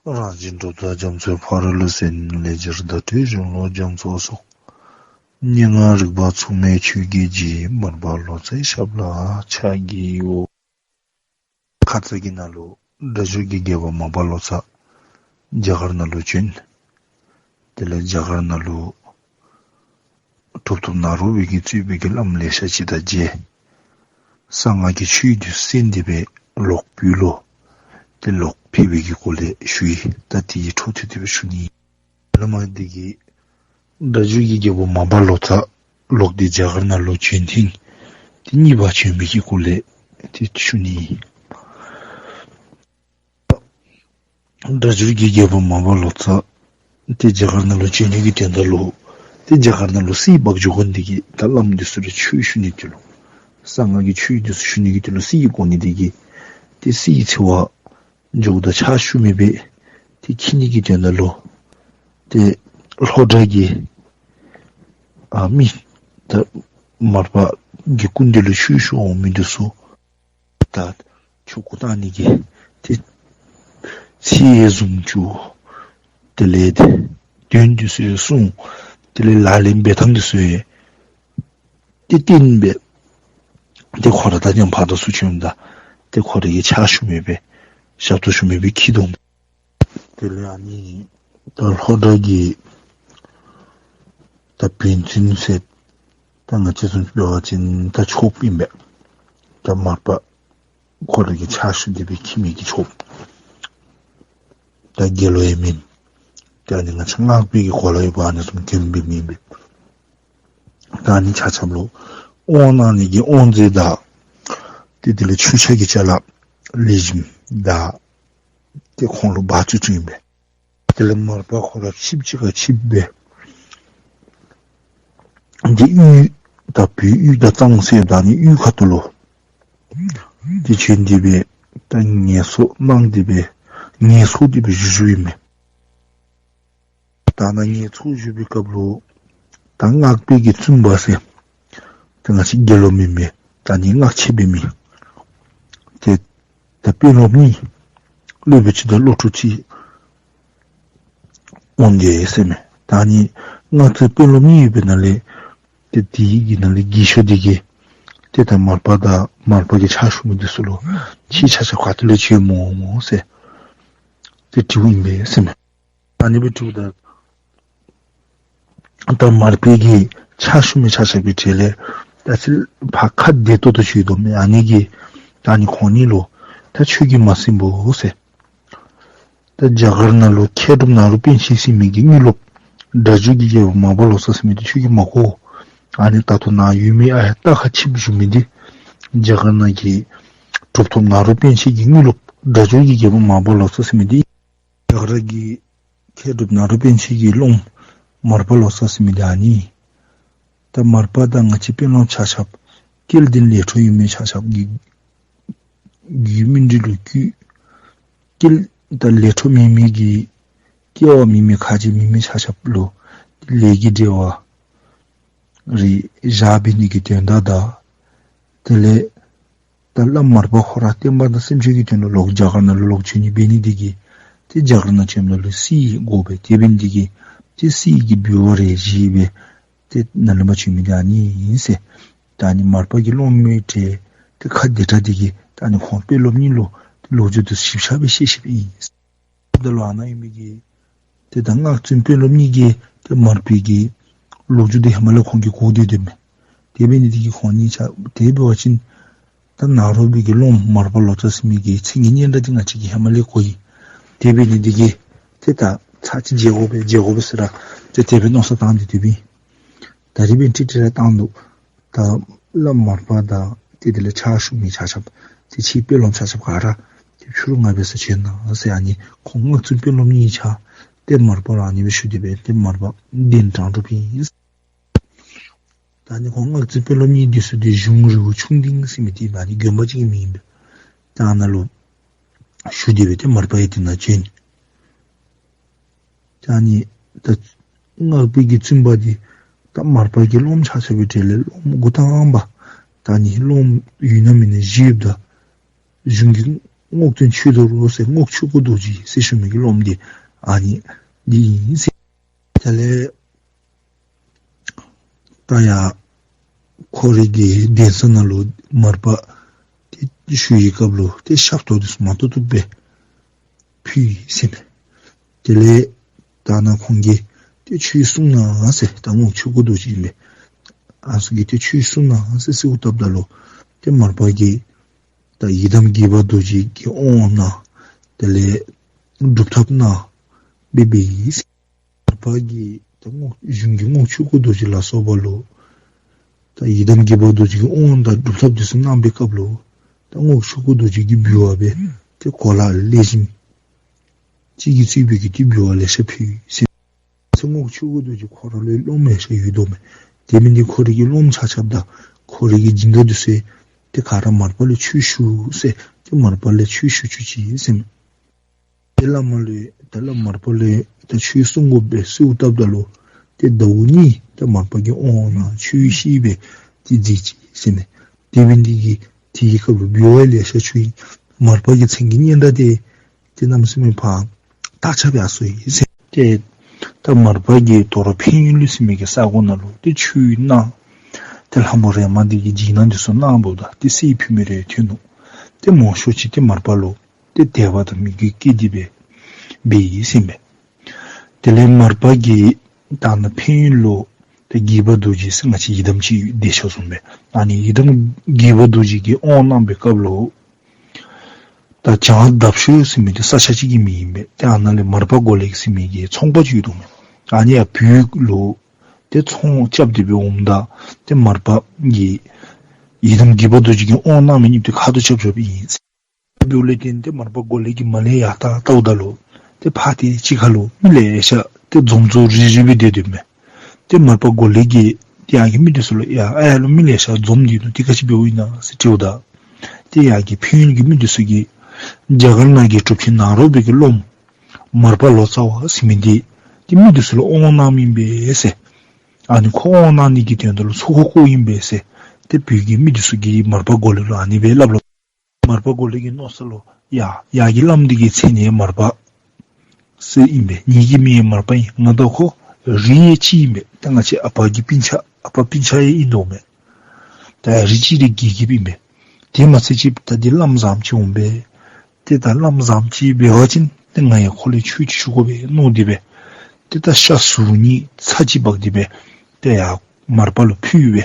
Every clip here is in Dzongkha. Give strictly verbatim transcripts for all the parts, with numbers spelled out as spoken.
རང་བཞིན་གྲུབ་མཐའ་རྒྱ་མཚོའི་ཕ་རོལ་ཏུ་ཕྱིན། ལེགས་སྦྱར་བརྡ་སྤྲོད་གཞུང་ལུགས་རྒྱ་མཚོ་སོགས། སྙན་ངག་རིག་པ་མཚུངས་མེད་ཆོས་ཀྱི་རྗེ། མར་པ་ལོ་ཙཱའི་ཞབས་ལ་ཕྱག་བགྱིའོ། ཁ་ཙ་གི་ནང་ལུ་སྒྲ་སྒྱུར་གྱི་རྒྱལ་པོ་མར་པ་ལོ་ཙཱ་རྒྱ་གར་ནང་ལུ་བྱོན། དེ་ལས་རྒྱ་གར་ནང་ལུ་གྲུབ་ཐོབ་ནཱ་རོ་པའི་གིས་གཙོས་པའི་གི་བླམ་ལེ་ཤ་ཅིག་དང་མཇལ། གསང་སྔགས་ཀྱི་ཆོས་འདི་གསན་ཏེ་སྦེ་ལོག་བོད་ལུ་ཏེ་ལོག་ཕེབས་པའི་གི་སྐོར་ལས་ཞུ་ཡི། ད་དེ་གི་འཕྲོ་མཐུད་དེ་སྦེ་ཞུ་ནི། བླ་མ་འདི་གིས་སྒྲ་སྒྱུར་གྱི་རྒྱལ་པོ་མར་པ་ལོ་ཙཱ་ལོག་སྟེ་རྒྱ་གར་ནང་ལུ་བྱོན་ཐེངས་ཏེ་གཉིས་པ་བྱོན་པའི་གི་སྐོར་ལས་ཏེ་ཞུ་ནི། སྒྲ་སྒྱུར་གྱི་རྒྱལ་པོ་མར་པ་ལོ་ཙཱ་ཏེ་རྒྱ་གར་ནང་ལུ་བྱོན་ནི་གི་དོན་དག་ལུ་ཏེ་རྒྱ་གར་ནང་ལུ་གསེར་འབག་འགྱོ་དགོ་ནི་འདི་གིས་ད་བླམ་འདི་ཚུ་ལུ་ཆོས་ཞུ་ནི་འདི་ལུ་གསང་སྔགས་ཀྱི་ཆོས་འདི་ཚུ་ཞུ་ནི་གི་དོན་ལུ་གསེར་དགོ་ནི་འདི་གིས་ཏེ་གསེར་འཚོལ་བར་འགྱོཝ་ད་ཕྱག་ཞུ་མི་སྦེ་ཏེ་འཁྱིད་ནི་གི་དོན་དག་ལུ་ཏེ་ལྷོ་བྲག་གི་ཨ་མི་ད་མར་པ་གི་སྐུ་མདུན་ལུ་ཆོས་ཞུ་འོང་མི་འདི་ཚུ་ད་ཆོ་ག་བཏང་ནི་གི་ཏེ་ཚིག་ཡང་བཟུང་བཅུག། དེ་ལས་ཏེ་དོན་འདི་ཚུ་ཡང་གསུངས། དེ་ལས་ལག་ལེན་འབད་ཐངས་འདི་ཚུ་ཡང་ཏེ་བསྟན་སྦེ་ཏེ་ཁོ་ར་ད་ཡང་ཕར་དང་ཚུར་བྱོནམ་ད་ཏེ་ཁོ་ར་གིས་ཕྱག་ཞུ་མི་སྦེ་ཞབས་ཏོག་ཞུ་མི་སྦེ་འཁྱིད་དོ། དེ་ལས་ཨ་ནི་ད་ལྷོ་བྲག་གི་ད་བན་ཆེན་ཟེར་ད་ང་བཅས་བཟུམ་འབད་བ་ཅིན་ད་ཆོསཔ་ཨིན་པས། ད་མར་པ་ཁོ་ར་གིས་ཕྱག་ཞུ་སྟེ་སྦེ་འཁྱིད་མི་གི་ཆོསཔ། ད་དགེ་སློང་ཡང་མེན། ད་ཨ་ནི་ང་བཅས་སྔགས་པའི་གི་གོ་ལ་ཡོདཔ་ཨ་ནི་བཟུམ་གྱོན་པའི་མི་ཨིན་པས། ད་ཨ་ནི་ཆ་ཁྱབ་ལུ་དབང་གནང་ནི་གི་དབང་རྫས་དང་ཏེ་དེ་ལས་ཆོས་ཕྱག་གི་ཅ་ལ་ལེགས་ཤོམ་དང་ཏེ་ཁོང་ལུ་འབག་བཅུག་བཅུགཔ་ཨིན་པས། དེ་ལས་མར་པ་ཁོ་ར་ཆིབས་ཅིག་ཁར་ཆིབས་སྦེ་ཏེ་གཡུས་ད་བོད་གཡུས་ད་གཙང་སེལ་ད་ཨ་ནི་གཡུས་ཁ་ཐུག་ལུ་ཏེ་བྱོན་ཏེ་སྦེ་ད་ངལ་གསོ་གནང་སྟེ་སྦེ་ངལ་གསོ་སྟེ་སྦེ་བཞུགས་བཞུགསཔ་ཨིན་མས། ད་ནཱ་ངལ་གསོ་བཞུགས་པའི་སྐབས་ལུ་ད་སྔགས་པའི་གི་བཙུན་པ་ཟེར་ད་ང་བཅས་དགེ་སློང་མེན་མི་ད་ཨ་ནི་སྔགས་ཆེ་བའི་མི་ཏེ་ད་དཔོན་སློབ་གཉིས་སློབ་དཔོན་ཅིག་དང་སློབ་ཕྲུག་ཅིག་འོང་སྟེ་ཟེར་མས། ད་ཨ་ནི་སྔགས་བཙུན་དཔོན་སློབ་གཉིས་ཡོད་པའི་ནང་ལས་ཏེ་དེ་གི་ནང་ལས་རྒས་ཤོས་འདི་གིས་ཏེ་ད་མར་པ་དང་མར་པ་གི་ཕྱག་ཞུ་མི་འདི་ཚུ་ལུ་ཁྱེད་ཆ་ཁྱབ་ག་ཏེ་ལས་བྱོནམ་སྨོ་ཟེར་ཏེ་དྲིཝ་ཨིན་པས་ཟེར་མས། ཨ་ནི་སྦེ་དྲིཝ་ད་ད་མར་པའི་གི་ཕྱག་ཞུ་མི་ཆ་ཁྱབ་ཀྱི་གྲས་ལས་ད་ཅི་ཕར་ཁ་བདེ་ཏོག་ཏོ་ཅིག་འདུག་མས། ཨ་ནི་གིས་ད་ཨ་ནི་ཁོང་གཉིས་ལུ་ད་ཁྱོད་ཀྱིས་མ་ཟིན་པོ་ཟེར། ད་རྒྱ་གར་ནང་ལུ་མཁས་གྲུབ་ནཱ་རོ་པཎ་ཆེན་ཟེར་མི་གི་དངོས་སློབ་སྒྲ་སྒྱུར་གྱི་རྒྱལ་པོ་མར་པ་ལོ་ཙཱ་ཟེར་མི་འདི་ཁྱོད་ཀྱིས་མ་གོ། ཨ་ནི་ད་ལྟོ་ནཱ་ཡོད་མི་ཨ་ཡར་ལྟག་ཁར་ཆིབས་བཞུགས་མི་འདི་རྒྱ་གར་ནང་གི་གྲུབ་ཐོབ་ནཱ་རོ་པཎ་ཆེན་གྱི་དངོས་སློབ་སྒྲ་སྒྱུར་གྱི་རྒྱལ་པོ་མར་པ་ལོ་ཙཱ་ཟེར་མི་འདི་རྒྱ་གར་གྱི་མཁས་གྲུབ་ནཱ་རོ་པཎ་ཆེན་གྱི་སློབམ་མར་པ་ལོ་ཙཱ་ཟེར་མི་འདི་ཨ་ནི། ད་མར་པ་དང་ང་བཅས་དཔོན་སློབ་ཆ་ཁྱབ་སྐལ་ལྡན་ལས་འཕྲོ་ཡོད་མི་ཆ་ཁྱབ་ཀྱི་རྒྱུད་སྨིན་གྲོལ་ལུ་བཀོད། སྐལ་ད་ལས་འཕྲོ་མེད་མི་གི་སྐལ་བ་མེད་མི་ཁ་རྗེ་མེད་མི་ཆ་ཁྱབ་ལུ་ལས་ཀྱི་འབྲེལ་བ་རེ་བཞག་འབད་ནི་གི་དོན་དག་དང་དེ་ལས་ད་བླམ་མར་པ་ཁོ་ར་བསྟན་པ་དང་སེམས་ཅན་གྱི་དོན་ལུ་ལོག་རྒྱ་གར་ནང་ལུ་ལོག་བྱོན་ནི་འབད་ནི་འདི་གིས་ཏེ་རྒྱ་གར་ནང་བྱོནམ་ད་ལུ་གསེར་དགོ་པས། དེ་འབད་ནི་འདི་གིས་ཏེ་གསེར་གྱི་འབུལ་བ་རེ་བཞེས་སྦེ་ཏེ་ནཱ་ལས་མར་བྱོན་མི་འདི་ཨ་ནི་ཨིན་ཟེར། ད་ཨ་ནི་མར་པ་གི་སློབ་མའི་གྲས་ཏེ་ཁ་བདེ་དྲགས་འདི་གིས་ད་ཨ་ནི་ཁོང་དཔོན་སློབ་གཉིས་ལུ་ཏེ་ལོ་རྒྱུས་འདི་ཞིབ་ཆ་སྦེ་བཤད་བཤདཔ་ཨིན། ད་ལུ་ཨ་ནཱ་ཡོད་མི་གི་ཏེ་ད་སྔགས་བཙུན་དཔོན་སློབ་གཉིས་ཀྱིས་ཏེ་མར་པའི་གི་ལོ་རྒྱུས་འདི་ཧེ་མ་ལས་ཁོང་གིས་གོ་སྡོད་དོ་མས། དེ་འབད་ནི་འདི་གིས་ཁོང་གཉིས་ཆ་དེ་འབད་བ་ཅིན་ད་ནཱ་རོ་པའི་གི་སློབམ་མར་པ་ལོ་ཙཱ་ཟེར་མི་གི་མཚན་གྱི་སྙན་གྲགས་འདི་ང་བཅས་ཀྱིས་ཧེ་མ་ལས་གོ་ཡི། དེ་འབད་ནི་འདི་གིས་ཏེ་ད་ཚར་གཅིག་མཇལ་དགོ་པས་མཇལ་དགོ་པས་ཟེར་ར་ཏེ་དེ་སྦེ་མནོ་བསམ་བཏང་སྟེ་སྡོདཔ་ཨིན། ད་རིས་འབདན་ཁྲིག་ཁྲི་ར་བཏང་འདུག། ད་བླམ་མར་པ་དང་ཏེ་དེ་ལས་ཕྱག་ཞུ་མི་ཆ་ཁྱབ་ཏེ་ཕྱི་དཔོན་སློབ་ཆ་ཁྱབ་ག་ར་ཏེ་ཕྱི་རུ་ང་འབད་སར་བྱོན་གནང་ཟེར། ཨ་ནི་ཁོང་སྔགས་བཙུན་དཔོན་སློབ་གཉིས་ཆ་ཏེ་མར་པ་ལུ་ཨ་ནི་སྦེ་ཞུ་སྟེ་སྦེ་ཏེ་མར་པ་གདན་དྲངས་གྲུབ་ཨིན། ད་ཨ་ནི་ཁོང་སྔགས་བཙུན་དཔོན་སློབ་གཉིས་འདི་ཚུ་ཏེ་གཞུང་རི་བོ་ཆུང་སྡིངས་ཟེར་མི་འདི་ཨ་ནི་དགོན་པ་ཅིག་གི་མིང་ཨིན་པས། ད་ཨ་ནཱ་ལུ་ཞུ་སྟེ་སྦེ་ཏེ་མར་པ་ཡང་དེ་ནང་བྱོན། ད་ཨ་ནི་ད་སྔགས་པའི་གི་བཙུན་པ་འདི་ད་མར་པ་གི་སློབམ་ཆ་ཁྱབ་ཀྱི་གྲས་ལས་སློབམ་འགོ་དང་པ། ད་ཨ་ནི་སློབམ་ཡོད་ན་མེད་ན་བཞི་ཡོདཔ་ད་གཞུང་གི་ རྔོག་སྟོན་ཆོས་རྡོར་ཟེར་རྔོག་ཆོས་སྐུ་རྡོ་རྗེ་ཟེར་ཞུ་མི་གི་སློབ་མ་འདི་ཨ་ནི་འདི་ཨིན་ཟེར། དེ་ལས་ད་ཡ་ཁོ་རའི་གི་གདན་ས་ནང་ལུ་མར་པ་ཏེ་བཞུགས་པའི་སྐབས་ལུ་ཏེ་ཞབས་ཏོག་འདི་ཚུ་མ་ཐུབ་ཐུབ་སྦེ་ཕུལ་ཡི་ཟེར་མས། དེ་ལས་ད་ནཱ་ཁོང་གིས་ཏེ་ཆོས་གསུང་གནང་ཟེར། ད་རྔོག་ཆོས་སྐུ་རྡོ་རྗེ་ཨིན་པས། ཨ་ནི་ཚུ་གིས་ཏེ་ཆོས་གསུང་གནང་ཟེར་གསོལཝ་བཏབ་ད་ལུ་ཏེ་མར་པ་གིས་ད་ཡི་དམ་དགྱེས་པ་རྡོ་རྗེ་གི་དབང་གནང་། དེ་ལས་སྒྲུབ་ཐབས་གནང་སྦེ་འབད་ཡི་ཟེར། མར་པ་གིས་ད་རྔོག་གཞུང་གི་རྔོག་ཆོས་སྐུ་རྡོ་རྗེ་ལ་སོགས་པ་ལུ་ད་ཡི་དམ་དགྱེས་པ་རྡོ་རྗེ་གི་དབང་དང་སྒྲུབ་ཐབས་འདི་ཚུ་གནང་བའི་སྐབས་ལུ་ད་རྔོག་ཆོས་སྐུ་རྡོ་རྗེ་གིས་འབུལ་བ་སྦེ་ཏེ་གོ་ལ་ལེགས་ཤོམ་ཅིག་གིས་གཙོས་པའི་གི་ཏེ་འབུལ་བ་ལེ་ཤ་ཕུལ་ཟེར། རྔོག་ཆོས་སྐུ་རྡོ་རྗེ་ཁོ་ར་ལུ་སློབ་མ་ལེ་ཤ་ཡོད་དོ་མས། དེ་འབད་ནི་འདི་ཁོ་རའི་གི་སློབ་མ་ཆ་ཁྱབ་དང་ཁོ་རའི་གི་སྦྱིན་བདག་འདི་ཚུ་ཏེ་ག་ར་མར་པ་ལུ་ཆོས་ཞུ་ཟེར་ཏེ་མར་པ་ལས་ཆོས་ཞུ་བཅུག་ཅི་ཟེར་མས། ཏེ་བླ་མ་ལུ་ད་བླ་མ་མར་པ་ལུ་ད་ཆོས་གསུང་དགོ་པའི་གསོལཝ་བཏབ་ད་ལུ་ཏེ་ཟླཝ་གཉིས་ད་མར་པ་གིས་དབང་གནང་ཆོས་བཤད་སྦེ་ཏེ་མཛད་ཅི་ཟེར་མས། དེ་འབད་ནི་འདི་གིས་དེའི་སྐབས་ལུ་འབུལ་བ་ལེ་ཤ་བྱུང་ཡི། མར་པ་གི་མཚན་གྱི་སྙན་གྲགས་འདི་ཏེ་གནམ་མེད་ས་མེད་ཕར་དར་ཁྱབ་ཡར་སོ་ཡི་ཟེར། ཏེ་ད་མར་པ་གིས་དོ་རུང་ཕན་ཡུལ་ཟེར་མི་གི་ས་གོ་ནང་ལུ་ཏེ་ཆོས་གནང་། ཏེ་ལྷ་མོ་རེ་མ་འདི་གིས་སྦྱིན་བདག་འདི་ཚུ་གནང་འབདཝ་ད་ཏེ་གསེར་ཕུལ་མི་རེ་ཐོན་ནུག། ཏེ་མང་ཤོས་ཅིག་ཏེ་མར་པ་ལུ་ཏེ་དད་པ་དང་མོས་གུས་སྐྱེས་ཏེ་སྦེ་འབད་ཡི་ཟེར་མས། དེ་ལས་མར་པ་གིས་ད་ནཱ་ཕན་ཡུལ་ལུ་ཏེ་དགྱེས་པ་རྡོ་རྗེ་ཟེར་ང་བཅས་ཡི་དམ་ཅིག་ཡོད་དེ་ཆ་བཟུམ་སྦེ། ཨ་ནི་ཡི་དམ་དགྱེས་པ་རྡོ་རྗེ་གིས་དབང་གནང་བའི་སྐབས་ལུ་ད་བྱང་འདབ་ཤོད་ཟེར་མི་འདི་ས་ཆ་ཅིག་གི་མིང་ཨིན་པས། ཏེ་ཨ་ནཱ་ལས་མར་པ་མགོ་ལེགས་ཟེར་མི་གི་ཚོང་པ་ཅིག་ཡོད་དོ་མས། ཨ་ནི་ཡར་བོད་ལུ་ཏེ་ཚོང་རྐྱབ་སྟེ་སྦེ་འོངམ་ད་ཏེ་མར་པ་གིས་ཡི་དམ་དགྱེས་པ་རྡོ་རྗེ་གིས་དབང་གནང་མི་གཉིས་ཏེ་ཁ་ཐུག་རྐྱབ་རྐྱབ་ཨིན། འབདཝ་ལས་བརྟེན་ཏེ་མར་པ་མགོ་ལེགས་ཀྱིས་མར་ལས་ཡར་ལྟ་ལྟཝ་ད་ལུ་ཏེ་ཕར་ཏེ་ཕྱི་ཁ་ལུ་མི་ལེ་ཤ་ཏེ་འཛོམས་འཛོམས་རིལ་རིལ་སྦེ་སྡོད་སྡོདཔ་མས། ཏེ་མར་པ་མགོ་ལེགས་ཀྱིས་ཏེ་ཡར་གྱི་མི་འདི་ཚུ་ལུ་ཡ་ཨ་ཡར་ལུ་མི་ལེ་ཤ་འཛོམས་སྡོད་ནུག། ཏེ་ག་ཅི་འབདཝ་ཨིན་ན་ཟེར་དྲིཝ་ད་ཏེ་ཡར་གྱི་ཕན་ཡུལ་གྱི་མི་འདི་ཚུ་གིས་རྒྱ་གར་ནང་གི་གྲུབ་ཆེན་ནཱ་རོ་པའི་གི་སློབ་མ་མར་པ་ལོ་ཙཱ་བ་ཟེར་མི་འདི་ཏེ་མི་འདི་ཚུ་ལུ་དབང་གནངམ་ཨིན་པས་ཟེར། ཨ་ནི་ཁོ་དབང་གནང་ནི་གི་དོན་དག་ལུ་ཚོགས་འཁོར་བསྐོརཝ་ཨིན་པས་ཟེར་ཏེ་བོད་ཀྱི་མི་འདི་ཚུ་གིས་མར་པ་མགོ་ལེགས་ལུ་ཨ་ནི་སྦེ་སླབ་ལོ། མར་པ་མགོ་ལེགས་ཀྱི་མནོ་བསམ་ལུ་ཡ་ཡར་གྱི་བླམ་འདི་གི་མཚན་ཡང་མར་པ་ཟེར་ཨིན་པས། ངེ་གི་མིང་ཡང་མར་པ་ཨིན། ང་དང་ཁོ་རིགས་ཡང་གཅིག་ཨིན་པས། ཏེ་ང་བཅས་ཨ་པ་གི་སྤུན་ཆ་ཨ་པ་སྤུན་ཆ་ཡང་ཨིན་དོ་མས། ད་རིགས་གཅིག་རིགས་གཅིག་གི་ཨིན་པས། དེ་མ་ཚད་ཅིག་ད་འདི་བླམ་བཟངམ་ཅིག་འོང་པས། ཏེ་ད་བླམ་བཟངམ་ཅིག་འབད་བ་ཅིན་ཏེ་ང་ཡང་ཁོ་ལས་ཆོས་ཅིག་ཞུ་དགོ་པས་མནོ་སྟེ་སྦེ་ཏེ་ད་ཤ་ཟུར་གཉིས་ཚར་གཅིག་འབག་སྟེ་སྦེ་ཏེ་ཡར་མར་པ་ལུ་ཕུལ་སྦེ་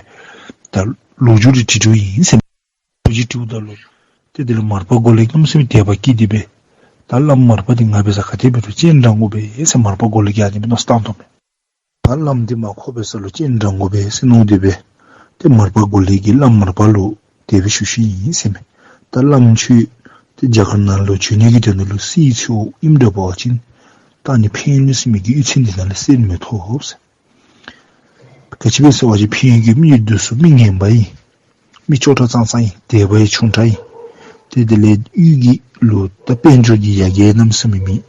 ད་ལོ་རྒྱུས་འདི་དྲི་དོ་ཨིན་ཟེར། ལོ་རྒྱུས་དྲིཝ་ད་ལུ་ཏེ་དེ་ལས་མར་པ་མགོ་ལེགས་གནམ་མེད་ས་མེད་དད་པ་སྐྱེས་ཏེ་སྦེ་ད་བླམ་མར་པ་འདི་ང་འབད་སར་ག་དེ་འབད་རུང་སྤྱན་དྲངས་དགོ་པས་ཟེར་མར་པ་མགོ་ལེགས་ཀྱིས་ཨ་ནི་སྦེ་མནོ་བསམ་བཏང་དོ་མས། ད་བླམ་འདི་མར་ཁོ་འབད་ས་ལུ་སྤྱན་དྲངས་དགོ་པས་ཟེར་མནོ་སྟེ་སྦེ་ཏེ་མར་པ་མགོ་ལེགས་ཀྱིས་བླམ་མར་པ་ལུ་དེ་སྦེ་ཞུ་ཞུཝ་ཨིན་ཟེར་མས། ད་བླམ་ཁྱོད་ཏེ་རྒྱ་གར་ནང་ལུ་བྱོན་ནི་གི་དོན་དག་ལུ་གསེར་འཚོལ་ཨིནམ་འདྲ་འབད་བ་ཅིན་ད་ཨ་ནི་ཕན་ཡུལ་ཟེར་མི་གི་གཡུས་ཚན་འདི་ནང་ལས་གསེར་མི་ཐོབ་ཟེར། ག་ཅི་སྦེ་ཟེར་བ་ཅིན་ཕན་ཡུལ་གྱི་མི་འདི་ཚུ་མི་ངན་པ་ཨིན། མི་ཅོག་འཐདཔ་ཙང་ཙང་ཨིན། དད་པ་ཡང་ཆུང་དྲགས་ཨིན། ཏེ་དེ་ལས་གཡུས་ཀྱི་ལུ་ད་དཔལ་འབྱོར་གྱི་ཡར་རྒྱས་གནམ་མེད་ས་མེད་མེད།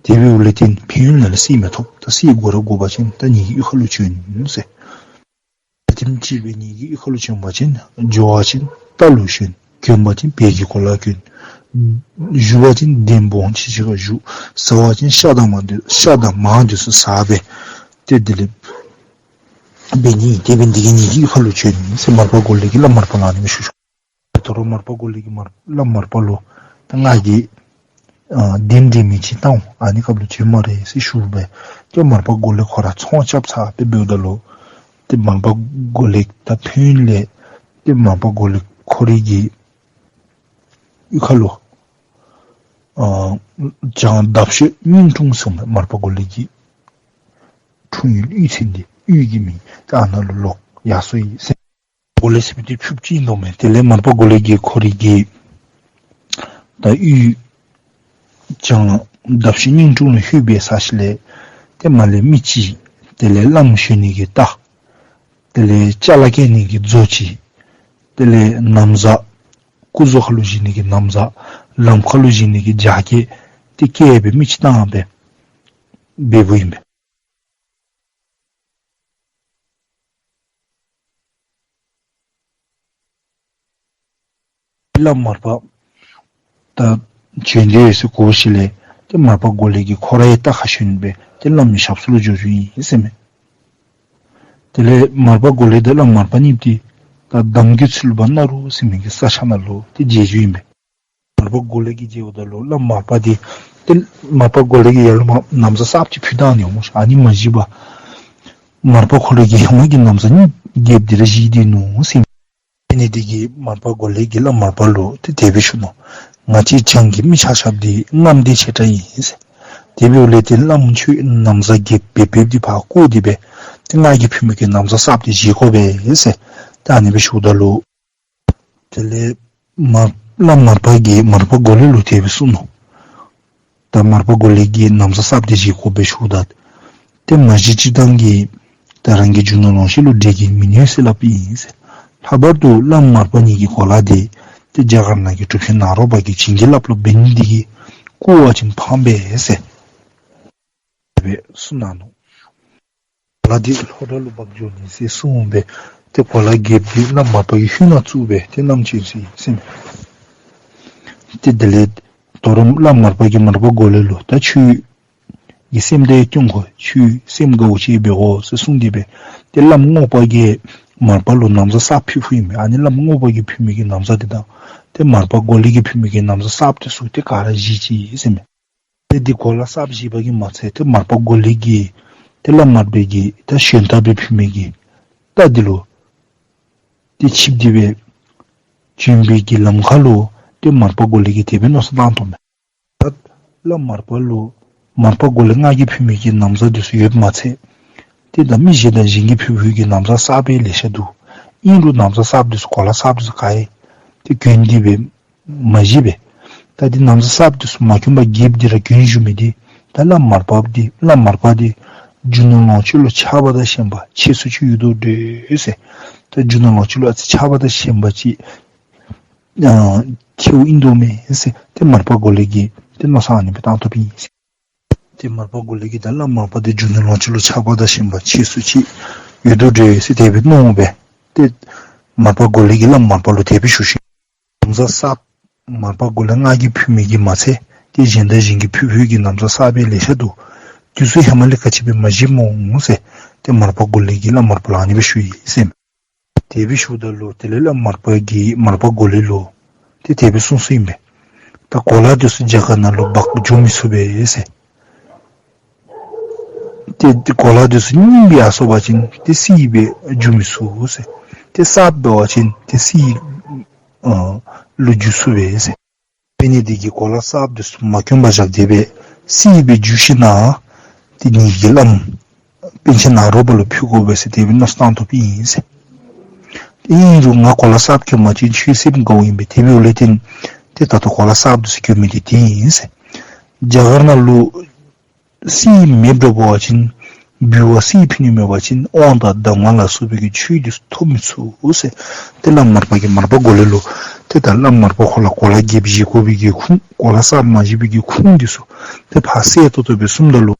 དེ་འབདཝ་ལས་བརྟེན་ཕན་ཡུལ་ནང་ལས་གསེར་མི་ཐོབ། ད་གསེར་དགོ་ར་དགོ་པ་ཅིན་ད་ངེ་གི་གཡུས་ཁ་ལུ་བྱོན་ཟེར། ད་ཐེངས་ཅིག་སྦེ་ངེ་གི་གཡུས་ཁ་ལུ་བྱོན་པ་ཅིན་འགྱོ་བ་ཅིན་རྟ་ལུ་ཞོན། གྱོན་པ་ཅིན་བལ་གྱི་གོ་ལ་གྱོན། བཞུགས་པ་ཅིན་གདན་སྦོམ་ཅིག་ཅིག་ཁར་བཞུགས། བཟའ་བ་ཅིན་ཤ་དང་མར་འདི་ཤ་དང་མར་འདི་ཚུ་བཟའ་སྦེ་ཏེ་དེ་ལས་འབད་ནི། དེ་འབད་ནི་འདི་གིས་ངེ་གི་གཡུས་ཁ་ལུ་བྱོན་ཟེར་མར་པ་མགོ་ལེགས་ཀྱིས་བླམ་མར་པ་ལུ་ཨ་ནི་སྦེ་ཞུ་ཞུ། དོ་རུང་མར་པ་མགོ་ལེགས་ཀྱིས་མར་བླམ་མར་པ་ལུ་ད་ང་གིས་ཨ་གདན་འདྲེན་མི་ཅིག་བཏང་འོང་། ཨ་ནི་སྐབས་ལུ་བྱོན་སྨ་རེ་ཟེར་ཞུ་སྦེ་ཏེ་མར་པ་མགོ་ལེགས་ཁོ་ར་ཚོང་རྐྱབ་ཚར་སྦེ་འབདཝ་ད་ལུ་ཏེ་མར་པ་མགོ་ལེགས་ད་ཕན་ཡུལ་ལས་ཏེ་མར་པ་མགོ་ལེགས་ཁོ་རའི་གི་གཡུས་ཁ་ལུ་ཨ་བྱང་འདབ་ཤོད་སྙིང་དྲུང་ཟེར་མར་པ་མགོ་ལེགས་ཀྱི་འཁྲུངས་ཡུལ་གཡུས་ཚན་འདི་གཡུས་ཀྱི་མིང་ད་ཨ་ནཱ་ལུ་ལོག་ཡར་སོ་ཡི་ཟེར། མགོ་ལེགས་ཟེར་མི་འདི་ཕྱུགཔོ་ཅིག་ཨིན་དོ་མས། དེ་ལས་མར་པ་མགོ་ལེགས་ཀྱིས་ཁོ་རའི་གི་ད་གཡུས་བྱང་འདབ་ཤོད་སྙིང་དྲུང་ལུ་ལྷོད་པའི་ས་གཞི་ལས་ཏེ་མར་ལས་མི་ཅིག་དེ་ལས་བླམ་ཞུ་ནི་གི་རྟ་དེ་ལས་ཅ་ལ་བཀལ་ནི་གི་མཛོ་ཅིག་དེ་ལས་ན་བཟའ་སྐུ་མཛོ་ཁར་ལུ་བཞེས་ནི་གི་ན་བཟའ་ལམ་ཁར་ལུ་བཞེས་ནི་གི་རྒྱ་སྐྱེགས་ཏེ་བཀལ་སྦེ་མི་ཅིག་བཏང་སྦེ་འབདཝ་ཨིན་པས། བླམ་མར་པ་ ད་བྱོན་ཏེ་ཡོད་ཟེར་གོ་ཞིནམ་ལས་ཏེ་མར་པ་མགོ་ལེགས་ཀྱིས་ཁོ་རའི་རྟ་ཁར་ཞོན་སྦེ་ཏེ་བླམ་གི་ཞབས་ས་ལུ་འགྱོ་འགྱོཝ་ཨིན་ཟེར་མས། དེ་ལས་མར་པ་མགོ་ལེགས་དང་བླམ་མར་པ་གཉིས་འདི་ད་འདམ་གྱི་ཚུལ་བ་ན་རུ་ཟེར་མི་གི་ས་ཆ་ནང་ལུ་ཏེ་མཇལ་འགྱོཝ་ཨིན་པས། མར་པ་མགོ་ལེགས་ཀྱིས་མཇལཝ་ད་ལུ་བླམ་མར་པ་འདི་ཏེ་མར་པ་མགོ་ལེགས་ཀྱིས་ཡར་ལུ་མར་ན་བཟའ་གསརཔ་ཅིག་ཕུལ་ད་ནི་སྨོ་ཤ། ཨ་ནི་མ་གཞི་བ་མར་པ་ཁོ་ར་གིས་ཧེ་མ་གི་ན་བཟའ་གཉིས་རྒྱསཔ་འདི་ར་བཞེས་ཏེ་ནུག་ཟེར་མས། ཨ་ནི་འདི་གིས་མར་པ་མགོ་ལེགས་ཀྱིས་བླམ་མར་པ་ལུ་ཏེ་དེ་སྦེ་ཞུ་ནུག། ང་བཅས་བྱང་གི་མི་ཆ་ཁྱབ་འདི་རྔམ་སྟེ་ཆེ་དྲགས་ཨིན་ཟེར། དེ་འབདཝ་ལས་ཏེ་བླམ་ཁྱོད་ན་བཟའ་རྒྱསཔ་སྦེ་སྦེ་འདི་ཕར་བཀོ་སྟེ་སྦེ་ཏེ་ང་གིས་ཕུལ་མི་གི་ན་བཟའ་གསརཔ་འདི་བཞེས་དགོ་པས་ཟེར། ཏེ་ཨ་ནི་སྦེ་ཞུཝ་ད་ལུ་དེ་ལས་མར་བླམ་མར་པ་གིས་མར་པ་མགོ་ལེགས་ལུ་དེ་སྦེ་གསུངས་ནུག། ད་མར་པ་མགོ་ལེགས་ཀྱིས་ན་བཟའ་གསརཔ་འདི་བཞེས་དགོ་པས་ཞུཝ་ད་ཏེ་མ་གཞི་སྤྱིར་བཏང་གི་ད་རང་གི་རྒྱུ་ནོར་ལོངས་སྤྱོད་ལུ་འགྲན་གྱི་མི་ནུས་ཟེར་སླབ་ཨིན་ཟེར། ལྷག་པར་དུ་བླམ་མར་པ་ཉིད་ཀྱི་གོ་ལ་འདི་ཏེ་རྒྱ་གར་ནང་གི་གྲུབ་ཆེན་ནཱ་རོ་པ་གིས་བྱིན་གྱིས་བརླབས་བརླབསཔ་འབད་ནི་འདི་གིས་བརྐུ་བ་ཅིན་ཕངས་པས་ཟེར་དེ་སྦེ་གསུངས་གནང་ནུག། གོ་ལ་འདི་ལྷོ་བྲག་ལུ་འབག་འགྱོ་ནི་ཟེར་གསུངས་སྦེ་ཏེ་གོ་ལ་རྒསཔ་འདི་བླམ་མར་པ་གི་ཧུད་ནང་བཙུགས་སྦེ་ཏེ་བསྣམས་བྱོན་ཅི་ཟེར་མས། ཏེ་དེ་ལས་ད་རུང་བླམ་མར་པ་གིས་མར་པ་མགོ་ལེགས་ལུ་ད་ཁྱོད་ཀྱི་སེམས་དེ་སྐྱོང་དགོ། ཁྱོད་སེམས་དགའཝ་ཅིག་འབད་དགོ་ཟེར་གསུངས་ཏེ་སྦེ་ཏེ་བླམ་རྔོག་པ་གིས་མར་པ་ལུ་ན་བཟའ་གསརཔ་ཕུལ་ཕུལཝ་ཨིན་མས། ཨ་ནི་བླམ་རྔོག་པ་གིས་ཕུལ་མི་གི་ན་བཟའ་འདི་དང་ཏེ་མར་པ་མགོ་ལེགས་ཀྱིས་ཕུལ་མི་གི་ན་བཟའ་གསརཔ་འདི་ཚུ་ཏེ་ག་ར་བཞེས་ཅི་ཟེར་མས། ཏེ་འདི་གོ་ལ་གསརཔ་བཞེས་པ་གིས་མ་ཚད་ཏེ་མར་པ་མགོ་ལེགས་ཀྱིས་ཏེ་བླམ་མར་པ་གིས་ད་ཞོན་རྟ་སྦེ་ཕུལ་མི་གི་རྟ་འདི་ལུ་ཏེ་ཆིབས་ཏེ་སྦེ་བྱོན་པའི་གི་ལམ་ཁ་ལུ་ཏེ་མར་པ་མགོ་ལེགས་ཀྱིས་དེ་སྦེ་མནོ་བསམ་བཏང་དོ་མས། ད་བླམ་མར་པ་ལུ་མར་པ་མགོ་ལེགས་ང་གིས་ཕུལ་མི་གི་ན་བཟའ་འདི་ཚུ་ཡོདཔ་མ་ཚད་ཏེ་ད་མི་གཞན་དང་གཞན་གྱིས་ཕུལ་ཕུལ་གྱི་ན་བཟའ་གསརཔ་ལེ་ཤ་འདུག། ཨིན་རུང་ན་བཟའ་གསརཔ་འདི་ཚུ་གོ་ལ་གསརཔ་འདི་ཚུ་ག་ཡང་ཏེ་གྱོན་ཏེ་སྦེ་མ་བཞེས་པས། ད་འདི་ན་བཟའ་གསརཔ་འདི་ཚུ་མ་གྱོན་པར་རྒསཔ་འདི་ར་གྱོན་བཞུགས་མི་འདི་ད་བླམ་མར་པ་འདི་བླམ་མར་པ་འདི་རྒྱུ་ནོར་ལོངས་སྤྱོད་ལུ་ཆགས་པ་དང་ཞེན་པ་ཆེ་སུ་ཅིག་ཡོད་དོ་འདྲས་ཟེར། ད་རྒྱུ་ནོར་ལོངས་སྤྱོད་ལུ་ཨ་ཙི་ཆགས་པ་དང་ཞེན་པ་ཅིག་ཨ་ཆེཝ་ཨིན་དོ་མས་ཟེར་ཏེ་མར་པ་མགོ་ལེགས་ཀྱིས་ཏེ་མནོ་བསམ་ཨ་ནི་སྦེ་བཏང་དོ་ཨིན་ཟེར། ཏེ་མར་པ་མགོ་ལེགས་ཀྱིས་ད་བླམ་མར་པ་འདི་རྒྱུ་ནོར་ལོངས་སྤྱོད་ལུ་ཆགས་པ་དང་ཞེན་པ་ཆེ་སུ་ཅིག་ཡོད་དོ་འདྲས་ཟེར་དེ་སྦེ་མནོ་སྦེ་ཏེ་མར་པ་མགོ་ལེགས་ཀྱིས་བླམ་མར་པ་ལུ་དེ་སྦེ་ཞུ་ཞིནམ་ན་བཟའ་གསརཔ་མར་པ་མགོ་ལེགས་ང་གིས་ཕུལ་མི་གི་མ་ཚད་ཏེ་གཞན་དང་གཞན་གྱིས་ཕུལ་ཕུལ་གྱི་ན་བཟའ་གསརཔ་ལེ་ཤ་འདུག། འདི་ཚུ་ཧེ་མ་ལས་ག་ཅི་སྦེ་མ་བཞེསཔ་སྨོ་ཟེར་ཏེ་མར་པ་མགོ་ལེགས་ཀྱིས་བླམ་མར་པ་ལུ་ཨ་ནི་སྦེ་ཞུ་ཡི་ཟེར་མས། དེ་སྦེ་ཞུཝ་ད་ལུ་དེ་ལས་བླམ་མར་པ་གིས་མར་པ་མགོ་ལེགས་ལུ་ཏེ་དེ་སྦེ་གསུངས་གསུངསམ་ཨིན་པས། ད་གོ་ལ་འདི་ཚུ་རྒྱ་གར་ནང་ལུ་འབག་འགྱོ་མི་ཚུགས་པས་ཟེར། ཏེ་གོ་ལ་འདི་ཚུ་རྙིངམ་སྦེ་ཡར་སོང་པ་ཅིན་ཏེ་གསེར་སྦེ་འགྱུར་མི་ཚུགས་ཟེར། ཏེ་གསརཔ་འབད་བ་ཅིན་ཏེ་གསེར་ཨ་ལུ་འགྱུར་ཚུགས་པས་ཟེར། འབད་ནི་འདི་གིས་གོ་ལ་གསརཔ་འདི་ཚུ་མ་གྱོན་པར་བཞག་སྟེ་སྦེ་གསེར་སྦེ་འགྱུར་ཞིནམ་ན་ཏེ་ངེ་གི་བླམ་པཎ་ཆེན་ནཱ་རོ་པ་ལུ་ཕུལ་དགོ་པས་ཟེར་དེ་སྦེ་མནོ་བསམ་བཏང་དོ་ཨིན་ཟེར། ཨིན་རུང་ང་གོ་ལ་གསརཔ་གྱོན་པ་ཅིན་ཁྱོད་སེམས་དགའཝ་ཨིན་པས། དེ་འབདཝ་ལས་བརྟེན་ཏེ་ད་ལྟོ་གོ་ལ་གསརཔ་འདི་ཚུ་གྱོན་མི་འདི་དེ་ཨིན་ཟེར། རྒྱ་གར་ནང་ལུ་གསེར་མེདཔ་འདྲཝ་འབད་བ་ཅིན་འབུལ་བ་གསེར་ཕུལ་ནི་མེད་པ་ཅིན་དབང་དང་གདམས་ངག་ལ་སོགས་པའི་གི་ཆོས་འདི་ཚུ་ཐོབ་མི་ཚུགས་ཟེར། ཏེ་བླམ་མར་པ་གིས་མར་པ་མགོ་ལེགས་ལུ་ཏེ་ད་བླམ་མར་པ་ཁོ་ལུ་གོ་ལ་རྒསཔ་བཞེས་དགོ་པའི་གི་ཁུངས་གོ་ལ་གསརཔ་མ་བཞེས་པའི་གི་ཁུངས་འདི་ཚུ་ཏེ་ཕར་གསལ་ཏོག་ཏོ་སྦེ་གསུངམ་ད་ལུ་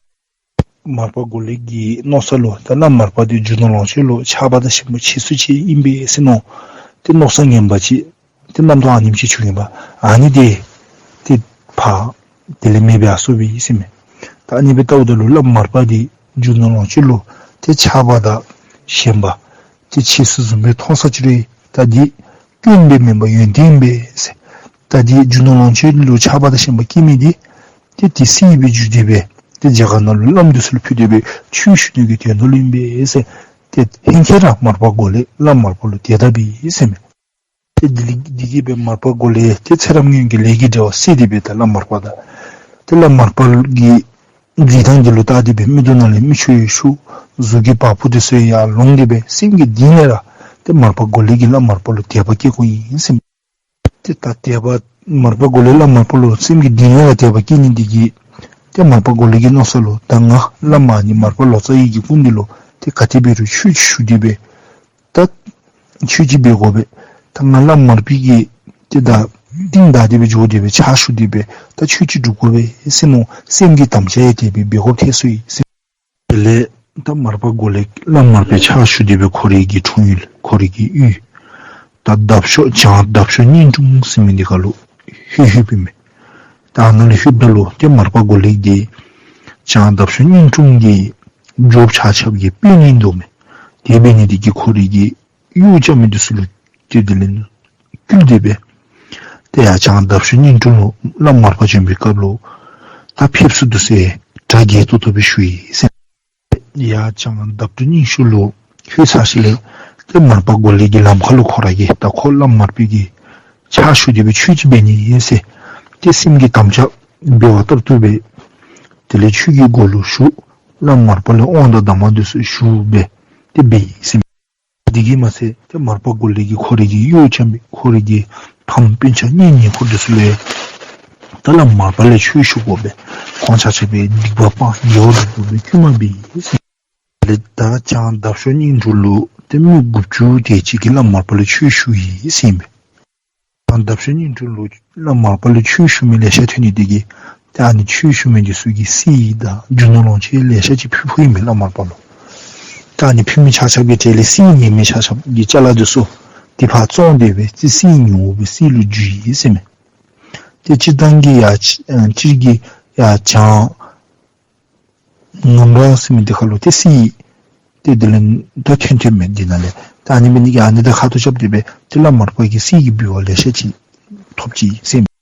མར་པ་མགོ་ལེགས་ཀྱི་མནོ་བསམ་ལུ་ད་བླམ་མར་པ་འདི་རྒྱུ་ནོར་ལོངས་སྤྱོད་ལུ་ཆགས་པ་དང་ཞེན་པ་ཆེ་སུ་ཅིག་ཨིན་པས་ཟེར་མནོ། ཏེ་མནོ་བསམ་ངན་པ་ཅིག་ཏེ་རྣམ་རྟོག་ཨ་ནེམ་ཅིག་བྱུང་ཡི་པ། ཨ་ནི་འདི་ཏེ་ཕར་དེ་ལས་མེདཔ་སྦེ་ཡར་སོང་པས་ཟེར་མས། ད་ཨ་ནི་སྦེ་བལྟཝ་ད་ལུ་བླམ་མར་པ་འདི་རྒྱུ་ནོར་ལོངས་སྤྱོད་ལུ་ཏེ་ཆགས་པ་དང་ཞེན་པ་ཏེ་ཆེ་སུ་བཟུམ་སྦེ་མཐོང་ས་ཅིག་རུང་ད་འདི་སྐྱོན་སྦེ་མེན་པར་ཡོན་ཏན་ཨིན་པས་ཟེར། ད་འདི་རྒྱུ་ནོར་ལོངས་སྤྱོད་ལུ་ཆགས་པ་དང་ཞེན་པ་སྐྱེ་མི་འདི་ཏེ་དེ་གསེར་སྦེ་འགྱུར་ཏེ་སྦེ་ཏེ་རྒྱ་གར་ནང་ལུ་བླམ་འདི་ཚུ་ལུ་ཕུལ་ཏེ་སྦེ་ཆོས་ཞུ་ནི་གི་དོན་དག་ལུ་ཨིན་པས་ཟེར། ཏེ་ཧེང་སྐལ་ར་མར་པ་མགོ་ལེགས་བླམ་མར་པ་ལུ་དེ་སྦེ་ཟེར་མས། ཏེ་དེ་ལས་དེ་གིས་སྦེ་མར་པ་མགོ་ལེགས་ཏེ་ཚེ་རབས་སྔོན་གྱི་ལས་ཀྱི་འབྲེལ་བ་བསལ་ཏེ་སྦེ་ད་བླམ་མར་པ་དང་ཏེ་བླམ་མར་པ་གི་མཛད་ཐངས་འདི་ལུ་བལྟ་སྟེ་སྦེ་མིག་ཏོ་ནང་ལས་མིག་ཆུ་ཡང་ཤོར། གཟུགས་ཀྱི་བ་སྤུ་འདི་ཚུ་ཡང་ལོང་སྟེ་སྦེ་སེམས་ཀྱི་གཏིང་ལས་ར་ཏེ་མར་པ་མགོ་ལེགས་ཀྱིས་བླམ་མར་པ་ལུ་དད་པ་སྐྱེས་སྐྱེསཝ་ཨིན་ཟེར་མས། ཏེ་ད་དད་པ་མར་པ་མགོ་ལེགས་བླམ་མར་པ་ལུ་སེམས་ཀྱི་གཏིང་ལས་ར་དད་པ་སྐྱེས་ནི་འདི་གིས་ཏེ་མར་པ་མགོ་ལེགས་ཀྱི་མནོ་བསམ་ལུ་ད་ང་བླམ་ཨ་ནི་མར་པ་ལོ་ཙཱ་བའི་གི་སྐུ་མདུན་ལུ་ཏེ་ག་དེ་འབད་རུང་ཆོས་ཅིག་ཞུ་སྟེ་སྦེ་ད་ཆོས་ཅིག་འབད་དགོ་པས། ད་ང་བླམ་མར་པའི་གི་ཏེ་ད་རྟིང་བདའ་སྟེ་སྦེ་འགྱོ་སྟེ་སྦེ་ཕྱག་ཞུ་སྟེ་སྦེ་ད་ཆོས་ཅིག་སྒྲུབ་དགོ་པས་ཟེར་མནོ་སེམས་ཀྱི་དམ་བཅའ་ཡང་དེ་སྦེ་འབད་དགོཔ་ཐལ་སོང་ཡི་ཟེར། དེ་ལས་ད་མར་པ་མགོ་ལེགས་བླམ་མར་པའི་ཕྱག་ཞུ་སྟེ་སྦེ་ཁོ་རའི་གི་འཁྲུངས་ཡུལ་ཁོ་རའི་གི་ཡུལ་ད་འདབ་གཤོག་བྱང་འདབ་གཤོག་སྙིང་དྲུང་ཟེར་མི་འདི་ཁ་ལུ་ལྷོད་ལྷོདཔ་ཨིན་མས། ད་ཨ་ནཱ་ལུ་ལྷོདཔ་ད་ལུ་ཏེ་མར་པ་མགོ་ལེགས་འདི་བྱང་འདབ་ཆགས་སྙིང་དྲུང་གི་རྒྱབ་ཆ་ཁྱབ་ཀྱི་དཔོན་ཨིན་དོ་མས། དེ་འབད་ནི་འདི་གིས་ཁོ་རའི་གི་གཡོག་རྐྱབ་མི་འདི་ཚུ་ལུ་ཏེ་དེ་ལས་བསྐུལ་ཏེ་སྦེ་ཏེ་ཡར་བྱང་འདབ་ཆགས་སྙིང་དྲུང་ལུ་བླམ་མར་པ་བྱོན་པའི་སྐབས་ལུ་ད་ཕེབས་བསུ་འདི་ཚུ་གྲ་རྒྱས་ཏོག་ཏོ་སྦེ་ཞུ་ཡི་ཟེར། ཡར་བྱང་འདབ་སྙིང་དྲུང་ལུ་ལྷོད་ཚར་ཞིནམ་ལས་ཏེ་མར་པ་མགོ་ལེགས་ཀྱིས་ལམ་ཁ་ལུ་ཁོ་ར་གིས་ད་ཁོ་བླམ་མར་པའི་གི་ཕྱག་ཞུ་སྟེ་སྦེ་ཆོས་ཅིག་འབད་ནི་ཨིན་ཟེར་ཏེ་སེམས་ཀྱི་དམ་བཅའ་འབད་བ་ལྟར་དུ་སྦེ་དེ་ལས་ཆོས་ཀྱི་སྒོ་ལུ་ཞུགས། བླམ་མར་པ་ལས་དབང་དང་གདམས་ངག་འདི་ཚུ་ཞུ་སྦེ་ཏེ་འབད་ཡི་ཟེར་མས། དེ་གིས་མ་ཚད་ཏེ་མར་པ་མགོ་ལེགས་ཀྱིས་ཁོ་རའི་གི་གཡོག་རྐྱབ་མི་ཁོ་རའི་གི་ཕམ་སྤུན་ཆ་གཉེན་ཉེ་འཁོར་འདི་ཚུ་ལུ་ད་བླམ་མར་པ་ལས་ཆོས་ཞུ་དགོ་པས། ཁོང་ཆ་ཁྱབ་སྦེ་སྡིག་པ་སྤང་དགེ་བ་སྒྲུབ་དགོ་པའི་བསྐུལ་མ་འབད་ཡི་ཟེར། དེ་ལས་ད་བྱང་འདབ་ཆགས་སྙིང་དྲུང་ལུ་ཏེ་མི་དགུ་བཅུ་དེ་ཅིག་གིས་བླམ་མར་པ་ལས་ཆོས་ཞུ་ཡི་ཟེར་མས། བྱང་འདབ་ཆགས་སྙིང་དྲུང་ལུ་བླམ་མར་པ་ལས་ཆོས་ཞུ་མི་ལེ་ཤ་ཐོན་ནི་དེ་གིས་ད་ཨ་ནི་ཆོས་ཞུ་མི་འདི་ཚུ་གིས་གསེར་དང་རྒྱུ་ནོར་ལོངས་སྤྱོད་ལེ་ཤ་ཅིག་ཕུལ་ཕུལཝ་ཨིན་མས་བླམ་མར་པ་ལུ། ད་ཨ་ནི་ཕུལ་མི་ཆ་ཁྱབ་ཀྱི་གྲས་ལས་གསེར་ཉོ་མི་ཆ་ཁྱབ་ཀྱི་ཅ་ལ་འདི་ཚུ་ཏེ་ཕར་བཙོང་སྟེ་སྦེ་ཏེ་གསེར་ཉོ་སྦེ་གསེར་ལུ་བསྒྱུར་ཡི་ཟེར་མས། ཏེ་སྤྱིར་བཏང་གི་ཡར་སྤྱིར་གྱི་ཡར་བྱང་ངམ་ར་ཟེར་མི་འདི་ཁ་ལུ་ཏེ་གསེར་ཏེ་དེ་ལས་ད་ཐོན་ཐོནམ་མས། འདི་ནང་ལས་ད་ཨ་ནི་འབད་ནི་གིས་ཨ་ནི་དང་ཁ་ཐུག་རྐྱབ་སྟེ་སྦེ་ཏེ་བླམ་མར་པ་གིས་གསེར་གྱི་འབུལ་བ་ལེ་ཤ་ཅིག་ཐོབ་ཅི་ཟེར་མས།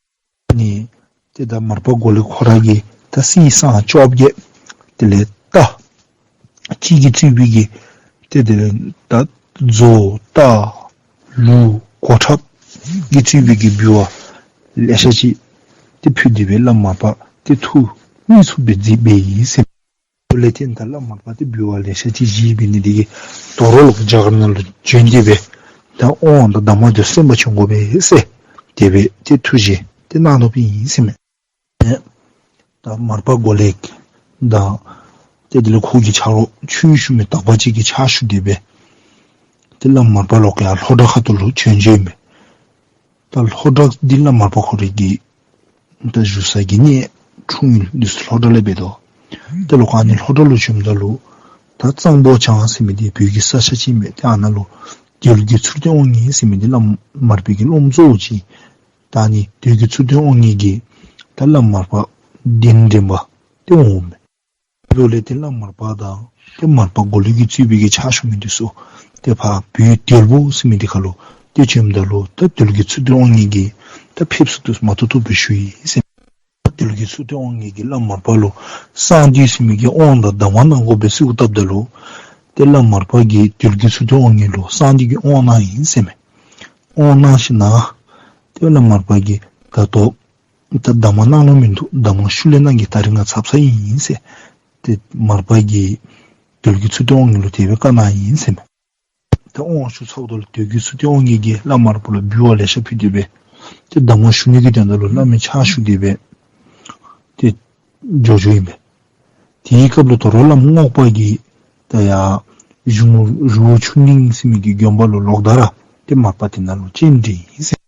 ཨ་ནི་ཏེ་ད་མར་པ་མགོ་ལེགས་ཁོ་ར་གིས་ད་གསེར་སྲང་བཅོ་བརྒྱད་དེ་ལས་རྟ་གཅིག་གིས་གཙོས་པའི་གི་ཏེ་དེ་ལས་ད་མཛོ་རྟ་ལུག་གོ་ཁྲབ་ཀྱིས་གཙོས་པའི་གི་འབུལ་བ་ལེ་ཤ་ཅིག་ཏེ་ཕུལ་ཏེ་སྦེ་བླམ་མར་པ་ཏེ་ཐུགས་མཉེས་སུ་སྦེ་མཛད་པའི་ཨིན་ཟེར་མས། དེ་ལས་ཏེ་ད་བླམ་མར་པ་ཏེ་འབུལ་བ་ལེ་ཤ་ཅིག་བཞེས་འབད་ནི་དེ་གིས་དོ་རུང་ལོག་རྒྱ་གར་ནང་ལུ་བྱོན་ཏེ་སྦེ་ད་དབང་དང་གདམས་ངག་འདི་གསན་པར་བྱོན་དགོ་པས་ཟེར་དེ་སྦེ་ཏེ་ཐུགས་བཞེད་ཏེ་གནང་དོ་པའི་ཨིན་ཟེར་མས། ད་མར་པ་མགོ་ལེགས་དང་ཏེ་དེ་ལས་ཁོ་གི་ཆ་རོགས་ཆོས་ཞུ་མི་དག་པ་ཅིག་གིས་ཕྱག་ཞུ་སྟེ་སྦེ་ཏེ་བླམ་མར་པ་ལོག་ཡར་ལྷོ་བྲག་ཁ་ཐུག་ལུ་བྱོན་བྱོནམ་མས། ད་ལྷོ་བྲག་འདི་བླམ་མར་པ་ཁོ་རའི་གི་ད་བཞུགས་ས་གི་གནས་འཁྲུངས་ཡུལ་འདི་ཚུ་ལྷོ་བྲག་ལས་འབད་དོ། ཏེ་ལོག་ཨ་ནི་ལྷོ་བྲག་ལུ་བྱོནམ་ད་ལུ་ད་གཙང་པོ་བྱང་ཟེར་མི་འདི་བོད་ཀྱི་ས་ཆ་ཅིག་མས། ཏེ་ཨ་ནཱ་ལུ་དོལ་གྱི་མཚུར་སྟོན་དབང་ངེ་ཟེར་མི་འདི་བླམ་མར་པའི་གི་སློབ་མ་གཙོ་བོ་ཅིག། ད་ཨ་ནི་དོལ་གྱི་མཚུར་སྟོན་དབང་ངེ་གིས་ད་བླམ་མར་པ་གདན་འདྲེན་པར་ཏེ་འོངམ་མས། ལོག་ལས་ཏེ་བླམ་མར་པ་དང་ཏེ་མར་པ་མགོ་ལེགས་ཀྱིས་གཙོས་པའི་གི་ཕྱག་ཞུ་མི་འདི་ཚུ་ཏེ་ཕར་བོད་དོལ་པོ་ཟེར་མི་འདི་ཁ་ལུ་ཏེ་བྱོནམ་ད་ལུ་ད་དོལ་གྱི་མཚུར་སྟོན་དབང་ངེ་གིས་ད་ཕེབས་བསུ་འདི་ཚུ་མ་ཐུབ་ཐུབ་སྦེ་ཞུ་ཡི་ཟེར་མས། ད་དོལ་གྱི་མཚུར་སྟོན་དབང་ངེ་གིས་བླམ་མར་པ་ལུ་གསང་འདུས་ཟེར་མི་གི་དབང་དང་གདམས་ངག་གནང་དགོ་པའི་གསོལཝ་བཏབ་ད་ལུ་ཏེ་བླམ་མར་པ་གིས་དོལ་གྱི་མཚུར་སྟོན་དབང་ངེ་ལུ་གསང་འདུས་ཀྱི་དབང་གནང་ཡི་ཟེར་མས། དབང་གནང་ཞིནམ་ཏེ་བླམ་མར་པ་གིས་ད་ལྟོ་ད་གདམས་ངག་གནང་ལོང་མིན་འདུག། གདམས་ངག་ཤུལ་ལས་གནང་གེ། ད་རིས་ང་ཚབ་ཚ་ཨིན་ཟེར་ཏེ་མར་པ་གིས་དོལ་གྱི་མཚུར་སྟོན་དབང་ངེ་ལུ་དེ་སྦེ་བཀའ་གནང་ཡི་ཟེར་མས། ད་དབང་ཞུ་ཚརཝ་ད་ལུ་དོལ་གྱི་མཚུར་སྟོན་དབང་ངེ་གིས་བླམ་མར་པ་ལུ་འབུལ་བ་ལེ་ཤ་ཕུལ་ཏེ་སྦེ་ཏེ་གདམས་ངག་ཞུ་ནི་གི་དོན་དག་ལུ་བླ་མའི་ཕྱག་ཞུ་སྟེ་སྦེ་ཏེ་འགྱོ་འགྱོཝ་ཨིན་པས། དེའི་སྐབས་ལུ་དོ་རུང་བླམ་རྔོག་པ་གིས་ད་ཡར་གཞུང་རི་བོ་ཆུ་གླིང་ཟེར་མི་གི་དགོན་པ་ལུ་ལོག་ད་ར་ཏེ་མར་པ་དེ་ནང་ལུ་སྤྱན་འདྲེན་ཡི་ཟེར།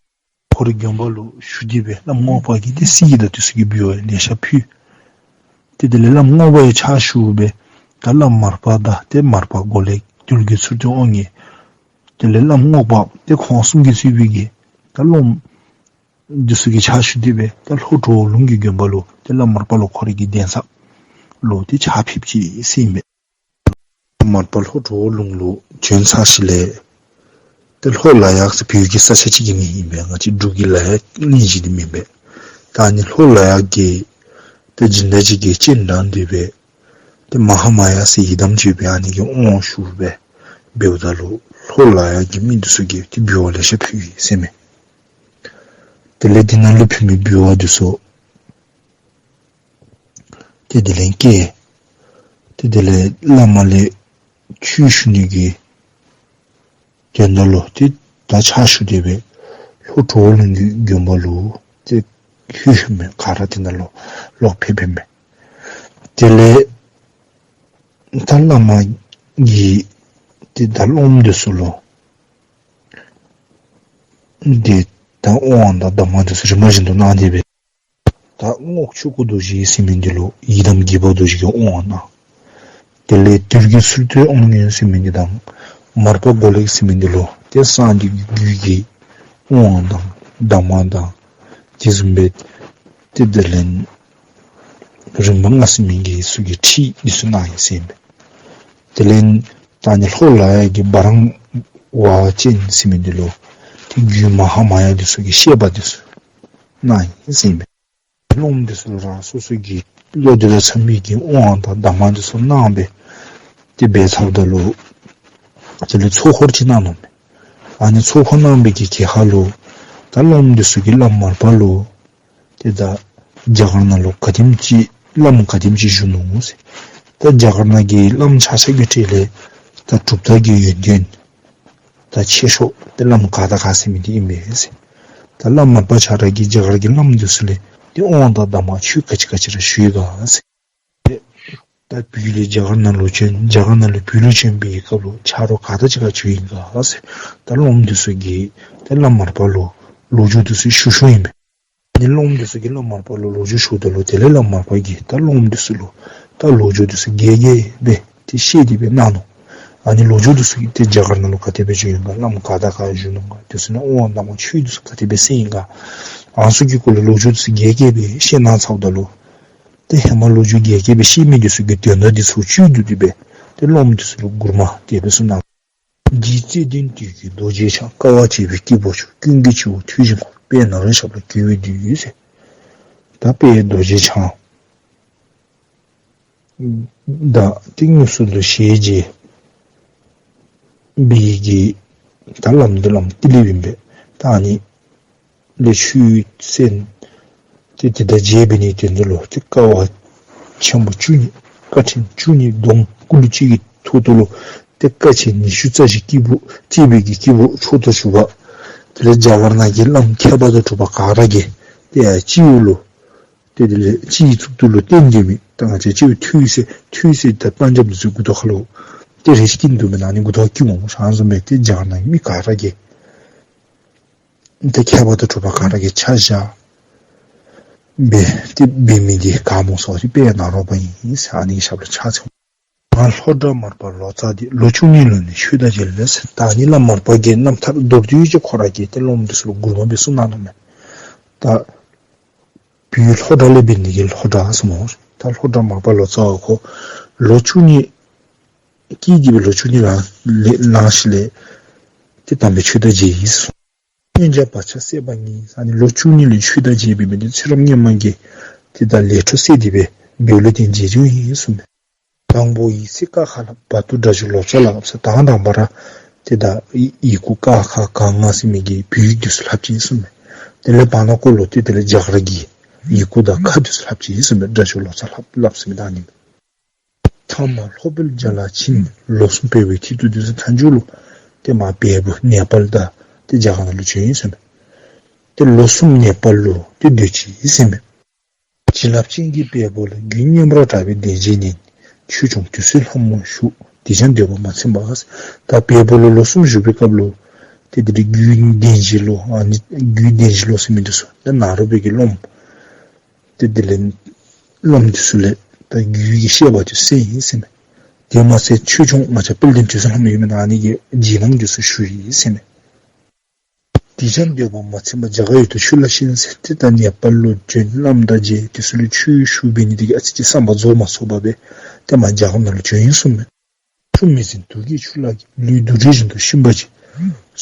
ཁོ་རའི་དགོན་པ་ལུ་ཞུ་སྟེ་སྦེ་བླམ་རྔོག་པ་གིས་ཏེ་གསེར་གྱི་དང་འདི་ཚུ་གི་འབུལ་བ་ལེ་ཤ་ཕུལ། ཏེ་དེ་ལས་བླམ་རྔོག་པ་ཡང་ཕྱག་ཞུ་སྦེ་ད་བླམ་མར་པ་དང་ཏེ་མར་པ་མགོ་ལེགས་དོལ་གྱི་མཚུར་སྟོན་དབང་ངེ་དེ་ལས་བླམ་རྔོག་པ་ཏེ་ཁོང་གསུམ་གྱིས་གཙོས་པའི་གི་ད་སློབ་མ་འདི་ཚུ་གིས་ཕྱག་ཞུ་སྟེ་སྦེ་ད་ལྷོ་གྲོ་བོ་ལུང་གི་དགོན་པ་ལུ་ཏེ་བླམ་མར་པ་ལུ་ཁོ་རའི་གི་གདན་ས་ལུ་ཏེ་ཕྱག་ཕེབས་ཅི་ཟེར་ཨིན་པས། མར་པ་ལྷོ་གྲོ་བོ་ལུང་ལུ་བྱོན་ཚར་ཞིནམ་ལས་ཏེ་ལྷོ་ལ་ཡག་ཟེར་བོད་ཀྱི་ས་ཆ་ཅིག་གི་མིང་ཨིན་པས། ང་བཅས་འབྲུག་གི་ལ་ཡག་གླིང་བཞི་འདི་མེན་པས། ད་ཨ་ནི་ལྷོ་ལ་ཡག་གི་ཏེ་སྦྱིན་བདག་ཅིག་གིས་སྤྱན་དྲངས་ཏེ་སྦེ་ཏེ་མ་ཧཱ་མ་ཡ་ཟེར་ཡི་དམ་ཅིག་ཡོད་པས། ཨ་ནི་གི་དབང་ཞུ་སྦེ་འབདཝ་ད་ལུ་ལྷོ་ལ་ཡག་གི་མི་འདི་ཚུ་གིས་ཏེ་འབུལ་བ་ལེ་ཤ་ཕུལ་ཡི་ཟེར་མས། དེ་ལས་དེ་ནང་ལུ་ཕུལ་མི་འབུལ་བ་འདི་ཚུ་ཏེ་དེ་ལས་བསྐྱལ། ཏེ་དེ་ལས་བླ་མ་ལས་ཆོས་ཞུ་ནི་གི་དོན་དག་ལུ་ཏེ་ད་ཕྱག་ཞུ་སྟེ་སྦེ་ལྷོ་གྲོ་བོ་ལུང་གི་དགོན་པ་ལུ་ཏེ་ལྷོད་ལྷོདཔ་མས། ག་ར་དེ་ནང་ལུ་ལོག་ཕེབས་ཕེབསཔ་མས། དེ་ལས་ད་བླ་མ་གིས་ཏེ་ད་སློབ་མ་འདི་ཚུ་ལུ་ཏེ་ད་དབང་དང་གདམས་ངག་འདི་ཚུ་རིམ་པ་བཞིན་དུ་གནང་སྟེ་སྦེ་ད་རྔོག་ཆོས་སྐུ་རྡོ་རྗེ་ཟེར་མི་འདི་ལུ་ཡི་དམ་དགྱེས་པ་རྡོ་རྗེ་གི་དབང་གནང་། དེ་ལས་དོལ་གྱི་མཚུར་སྟོན་དབང་ངེ་ཟེར་མི་འདི་དང་མར་པ་མགོ་ལེགས་ཟེར་མི་འདི་ལུ་ཏེ་གསང་འདུས་ཀྱི་རྒྱུད་ཀྱི་དབང་དང་གདམས་ངག་དང་དེ་བཟུམ་སྦེ་ ཏེ་དེ་ལས་རིམ་པ་ལྔ་ཟེར་མི་གི་ཚུ་གི་ཁྲིད་འདི་ཚུ་གནང་ཡི་ཟེར་ཨིན་པས། དེ་ལས་ད་ནི་ལྷོ་ལ་ཡ་གི་བ་རང་བ་ཅན་ཟེར་མི་འདི་ལུ་ཏེ་རྒྱུད་མ་ཧཱ་མ་ཡ་འདི་ཚུ་གི་བཤད་པ་འདི་ཚུ་གནང་ཡི་ཟེར་ཨིན་པས། སློབ་མ་འདི་ཚུ་ལུ་རང་སོ་སོ་གི་བློ་འདི་དང་འཚམས་པའི་གི་དབང་དང་གདམས་ངག་འདི་ཚུ་གནང་སྦེ་ཏེ་འབད་ཚརཝ་ད་ལུ་དེ་ལས་ཚོགས་འཁོར་ཅིག་གནང་ནུག་མས། ཨ་ནི་ཚོགས་འཁོར་གནང་བའི་གི་གྱལ་ཁ་ལུ་ད་སློབ་མ་འདི་ཚུ་གིས་བླམ་མར་པ་ལུ་ཏེ་ད་རྒྱ་གར་ནང་ལུ་ག་དེམ་ཅིག་བླམ་ག་དེམ་ཅིག་བཞུགས་ནུག་ཟེར། ད་རྒྱ་གར་ནང་གི་བླམ་ཆ་ཁྱབ་ཀྱི་གྲས་ལས་ད་གྲུབ་རྟགས་ཀྱི་ཡོན་ཏན་ད་ཆེ་ཤོས་ཏེ་བླམ་ག་དང་ག་ཟེར་མི་འདི་ཨིན་པས་ཟེར། ད་བླམ་མར་པ་ཁྱོད་ར་གིས་རྒྱ་གར་གྱི་བླམ་འདི་ཚུ་ལས་ཏེ་དབང་དང་གདམས་ངག་ཆོས་ག་ཅི་ག་ཅི་ར་ཞུ་ཡི་ག་ཟེར། ད་བོད་ལས་རྒྱ་གར་ནང་ལུ་བྱོན། རྒྱ་གར་ནང་ལས་བོད་ལུ་བྱོན་པའི་སྐབས་ལུ་ཆ་རོགས་ག་དང་གཅིག་ཁར་བྱོན་ཡི་ག་ཟེར། ད་སློབ་མ་འདི་ཚུ་གིས་ད་བླམ་མར་པ་ལུ་ལོ་རྒྱུས་འདི་ཚུ་ཞུ་ཞུཝ་ཨིན་པས། ཨ་ནི་སློབ་མ་འདི་ཚུ་གིས་བླམ་མར་པ་ལུ་ལོ་རྒྱུས་ཞུཝ་ད་ལུ་དེ་ལས་བླམ་མར་པ་གིས་ད་སློབ་མ་འདི་ཚུ་ལུ་ད་ལོ་རྒྱུས་འདི་ཚུ་རྒྱས་རྒྱསཔ་སྦེ་ཏེ་བཤད་དེ་སྦེ་གནང་ནུག། ཨ་ནི་ལོ་རྒྱུས་འདི་ཚུ་གིས་ཏེ་རྒྱ་གར་ནང་ལུ་ག་དེ་སྦེ་བྱོན་ཡི་ག་བླམ་ག་དང་ག་བཞུགས་ནུག་ག། དེ་ཚུ་ནང་དབང་དང་ཆོས་འདི་ཚུ་ག་དེ་སྦེ་གསན་ཡི་ག། ཨ་ནི་ཚུ་གི་སྐོར་ལས་ལོ་རྒྱུས་འདི་ཚུ་རྒྱས་རྒྱསཔ་སྦེ་བཤད་གནང་ཚརཝ་ད་ལུ་ཏེ་ཧེ་མ་ལོ་རྒྱུས་རྒྱས་རྒྱསཔ་སྦེ་བཤད་མི་འདི་ཚུ་གི་དོན་དག་འདི་ཚུ་བཅུད་བསྡུ་སྟེ་སྦེ་ཏེ་སློབ་མ་འདི་ཚུ་ལུ་མགུར་མ་དེ་སྦེ་གསུངས་གནང་། རྗེ་བརྩེ་ལྡན་དུས་ཀྱི་རྡོ་རྗེ་འཆང་། དཀའ་བ་སྤྱད་པའི་སྐྱེས་བུ་མཆོག། ཀུན་གྱི་སྤྱི་བོར་ཐོད་བཞིན་འཁོར། དཔལ་ནཱ་རོའི་ཞབས་ལ་གུས་པས་འདུད་ཟེར། ད་དཔལ་རྡོ་རྗེ་འཆང་ད་ཏེ་དངོས་སུ་ལུ་ཞལ་མཇལ་བའི་གི་ད་བླམ་འདི་བླམ་ཏི་ལི་ཨིན་པས། ད་ཨ་ནི་ལས་ཆོས་གསན་ཏེ་དེ་དང་མཇལ་བའི་གི་དོན་དག་ལུ་ཏེ་དཀའ་བ་ཆེན་པོ་བཅུ་གཉིས་དཀའ་ཕྲན་བཅུ་གཉིས་སྡོམ་སྐུ་ལུ་ཅིག་གི་ཐོག་ཏུ་ལུ་ཏེ་དཀའ་ཆེན་ཉི་ཤུ་རྩ་བཞི་སྐྱེས་བུ་སྤྱད་པའི་གི་སྐྱེས་བུ་མཆོག་ཏུ་གྱུར་པ། དེ་ལས་རྒྱ་གར་ནང་གི་བླམ་མཁས་པ་དང་གྲུབ་པ་ག་ར་གིས་ཏེ་ཡ་སྤྱི་བོ་ལུ་ཏེ་དེ་ལས་སྤྱི་གཙུག་ཏུ་ལུ་བརྟེན་ཏེ་མི་ད་ང་བཅས་སྤྱི་བོ་ཐོད་ཟེར་ཐོད་ཟེར་ད་པཎ་ཆེན་འདི་ཚུ་མགུ་ཏོ་ཁ་ལུ་ཏེ་རེ་ཞིག་སྐྱིད་འདུག་མེན་ན། ཨ་ནི་མགུ་ཏོ་སྐྱིད་འོང་ཤང་བཟུམ་སྦེ་ཏེ་རྒྱ་གར་ནང་མི་ག་ར་གིས་ཏེ་མཁས་པ་དང་གྲུབ་པ་ག་ར་གིས་ཆ་བཞག་སྦེ་ཏེ་འབད་མི་འདི་ག་སྨོ་ཟེར་བ་ཅིན་དཔལ་ནཱ་རོ་པ་ཨིན་ཟེར་ཨ་ནི་གི་ཞབས་ལུ་ཕྱག་འཚལ། ང་ལྷོ་བྲག་མར་པ་ལོ་ཙཱ་འདི། ལོ་བཅུ་གཉིས་ལོན་ནས་ཆོས་དང་མཇལ་ཟེར། ད་ཨ་ནི་བླམ་མར་པ་གི་རྣམ་ཐར་མདོར་བསྡུས་ཅིག་ཁོ་ར་གིས་ཏེ་སློབ་མ་འདི་ཚུ་ལུ་མགུར་མ་སྦེ་གསུངས་གནང་ནུག་མས། ད་བོད་ལྷོ་བྲག་ལས་འབད་ནི་གི་ལྷོ་བྲག་ཟེར་སྨོ། ད་ལྷོ་བྲག་མར་པ་ལོ་ཙཱ་བ་ཁོ་ལོ་བཅུ་གཉིས་སྐྱེས་ཏེ་སྦེ་ལོ་བཅུ་གཉིས་ལང་ལང་ཞིནམ་ལས་ཏེ་དམ་པའི་ཆོས་དང་མཇལ་ཡི་གསུངས། གཉེན་བརྒྱ་བག་ཆགས་སད་པ་ཉིད། ཨ་ནི་ལོ་བཅུ་གཉིས་ལུ་ཆོས་དང་མཇལ་བའི་མི་འདི་ཚེ་རབས་སྔོན་མ་གི་ཏེ་ད་ལས་འཕྲོ་སད་དེ་སྦེ་བོད་ལུ་ཏེ་མཇལ་བྱུང་ཡི་གསུངས་མས། དང་པོ་ཡི་ཚིག་ཀ་ཁ་ལ་བར་དུ་སྒྲ་སྒྱུར་ལོ་ཙཱ་ལ་ལྷབ་ཟེར། དང་དང་པ་ར་ཏེ་ད་ཡི་གུ་ཀ་ཁ་ག་ང་ཟེར་མི་གི་བོད་ཡིག་འདི་ཚུ་ལྷབ་ཅི་གསུངས་མས། དེ་ལས་བར་ན་ཀོ་ལུ་ཏེ་དེ་ལས་རྒྱ་གར་གྱི་ཡི་གུ་དང་ཁ་འདི་ཚུ་ལྷབ་ཅི་གསུངས་མས། སྒྲ་སྒྱུར་ལོ་ཙཱ་ལྷབ་ལྷབ་ཟེར་མི་ད་ཨ་ནི་མས། ཐ་མ་ལྷོ་བོད་རྒྱ་ལ་ཕྱིན། ལོ་གསུམ་སྤེལ་བའི་མཐིལ་དུ་འདུས་ཟེར། མཐའ་མཇུག་ལུ་ཏེ་མར་བལ་པོ་ནེ་པཱལ་དང་ཏེ་རྒྱ་གར་ནང་ལུ་བྱོན་ཡི་ཟེར་མས། ཏེ་ལོ་གསུམ་ནེ་པཱལ་ལུ་ཏེ་སྡོད་ཅི་ཟེར་མས། བྱིན་རླབས་ཅན་གྱི་བལ་པོ་ལ། རྒྱུད་སྙན་པར་གྲགས་པའི་བདེན་བཞི་ཉིད། ཆོས་སྐྱོང་དུད་སོལ་ལྷ་མོ་བཞུགས། དེས་ཀྱང་འདོད་པ་མ་ཚིམ་པ། ད་བལ་པོ་ལུ་ལོ་གསུམ་བཞུགས་པའི་སྐབས་ལུ་ཏེ་དེ་ལས་རྒྱུད་བདེན་བཞི་ལུ་ཨ་ནི་རྒྱུད་བདེན་བཞི་ལུ་ཟེར་མི་འདི་ཚུ་ཏེ་ནཱ་རོ་པའི་གི་སློབ་མ་ཏེ་དེ་ལས་སློབ་མ་འདི་ཚུ་ལས་ད་རྒྱུད་ཀྱི་བཤད་པ་འདི་གསན་ཡི་ཟེར་མས། དེ་མ་ཚད་ཆོས་སྐྱོང་ང་བཅས་དཔལ་ལྡན་དུད་སོལ་ལྷ་མོ་ཡོད་མེན་ན། ཨ་ནི་གི་རྗེས་གནང་འདི་ཚུ་ཞུ་ཡི་ཟེར་མས། དེས་ཀྱང་འདོད་པ་མ་ཚིམ་པ། རྒྱ་གར་ཡུལ་དུ་ཆོས་ལ་ཞེན་ཟེར། ཏེ་ད་ནེ་པཱལ་ལུ་བྱོན་བླམ་དང་མཇལ། དེ་ཚུ་ལུ་ཆོས་ཞུ་བའི་ནི་དེ་གིས་ཨ་ཙི་ཅིག་བསམ་པ་རྫོགས་མ་ཚུགས་པར་སྦེ་ཏེ་མར་རྒྱ་གར་ནང་ལུ་བྱོན་ཡི་གསུངས་མས། ཆུ་མིག་འཛིན་དུག་གི་ཆུ་ལ་གྱུར། ལུས་དུག་སྦྲུལ་བཞིན་དུ་ཤིན་པ་ཅན།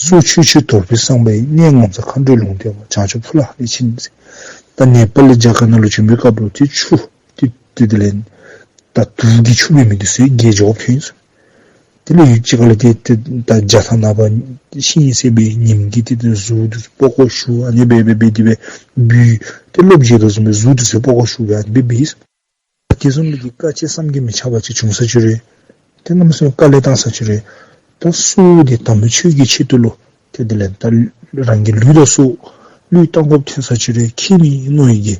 སྲོག་ཆོས་ཕྱིར་དོར་བའི་བསམ་པ་ཡིས། གནས་ངོ་མཚར་མཁའ་འགྲོའི་ལུང་བསྟན་པ། བྱང་ཆུབ་ཕུ་ལ་ཧ་རི་ཕྱིན་ཟེར། ད་ནེ་པཱལ་ལས་རྒྱ་གར་ནང་ལུ་བྱོན་པའི་སྐབས་ལུ་ཏེ་ཆུ་ཏེ་ཏེ་དེ་ལས་ད་དུག་གི་ཆུ་འབད་མི་འདི་ཚུ་རྒྱས་འགྱོ་བྱུང་ཡི་ཟེར། དེ་ལས་ཡུལ་ཅིག་ཁ་ལས་ཏེ་ཏེ་ད་རྒྱ་ཐང་ནང་པ་ཤིང་ཟེར་སྦེ་ཉིམ་གིས་ཏེ་ཏེ་གཟུགས་འདི་ཚུ་སྤོག་པར་ཞུ། ཨ་ནི་སྦེ་སྦེ་སྦེ་དེ་སྦེ་འབུ་ཏེ་ལོག་འགྱོ་དོ་བཟུམ་སྦེ་གཟུགས་འདི་ཚུ་སྤོག་པར་ཞུ་སྦེ་ཨ་ནི་སྦེ་འབད་ཡི་ཟེར། དེ་བཟུམ་མའི་གི་དཀའ་སྤྱད་བསམ་གྱིས་མི་ཁྱབ་པ་ཅིག་བྱུང་ས་ཅིག་རེ། ཏེ་གནམ་མེད་ས་མེད་དཀའ་ལས་བཏང་ས་ཅིག་རེ། ད་སྲོག་འདི་དམ་པའི་ཆོས་ཀྱི་ཆེད་དུ་ལུ་ཏེ་དེ་ལས་ད་རང་གི་ལུས་དང་སྲོག་བློས་བཏང་དགོཔ་ཐོན་ས་ཅིག་རེ་ཁྱད་མེད་མནོ་ཡི་གི།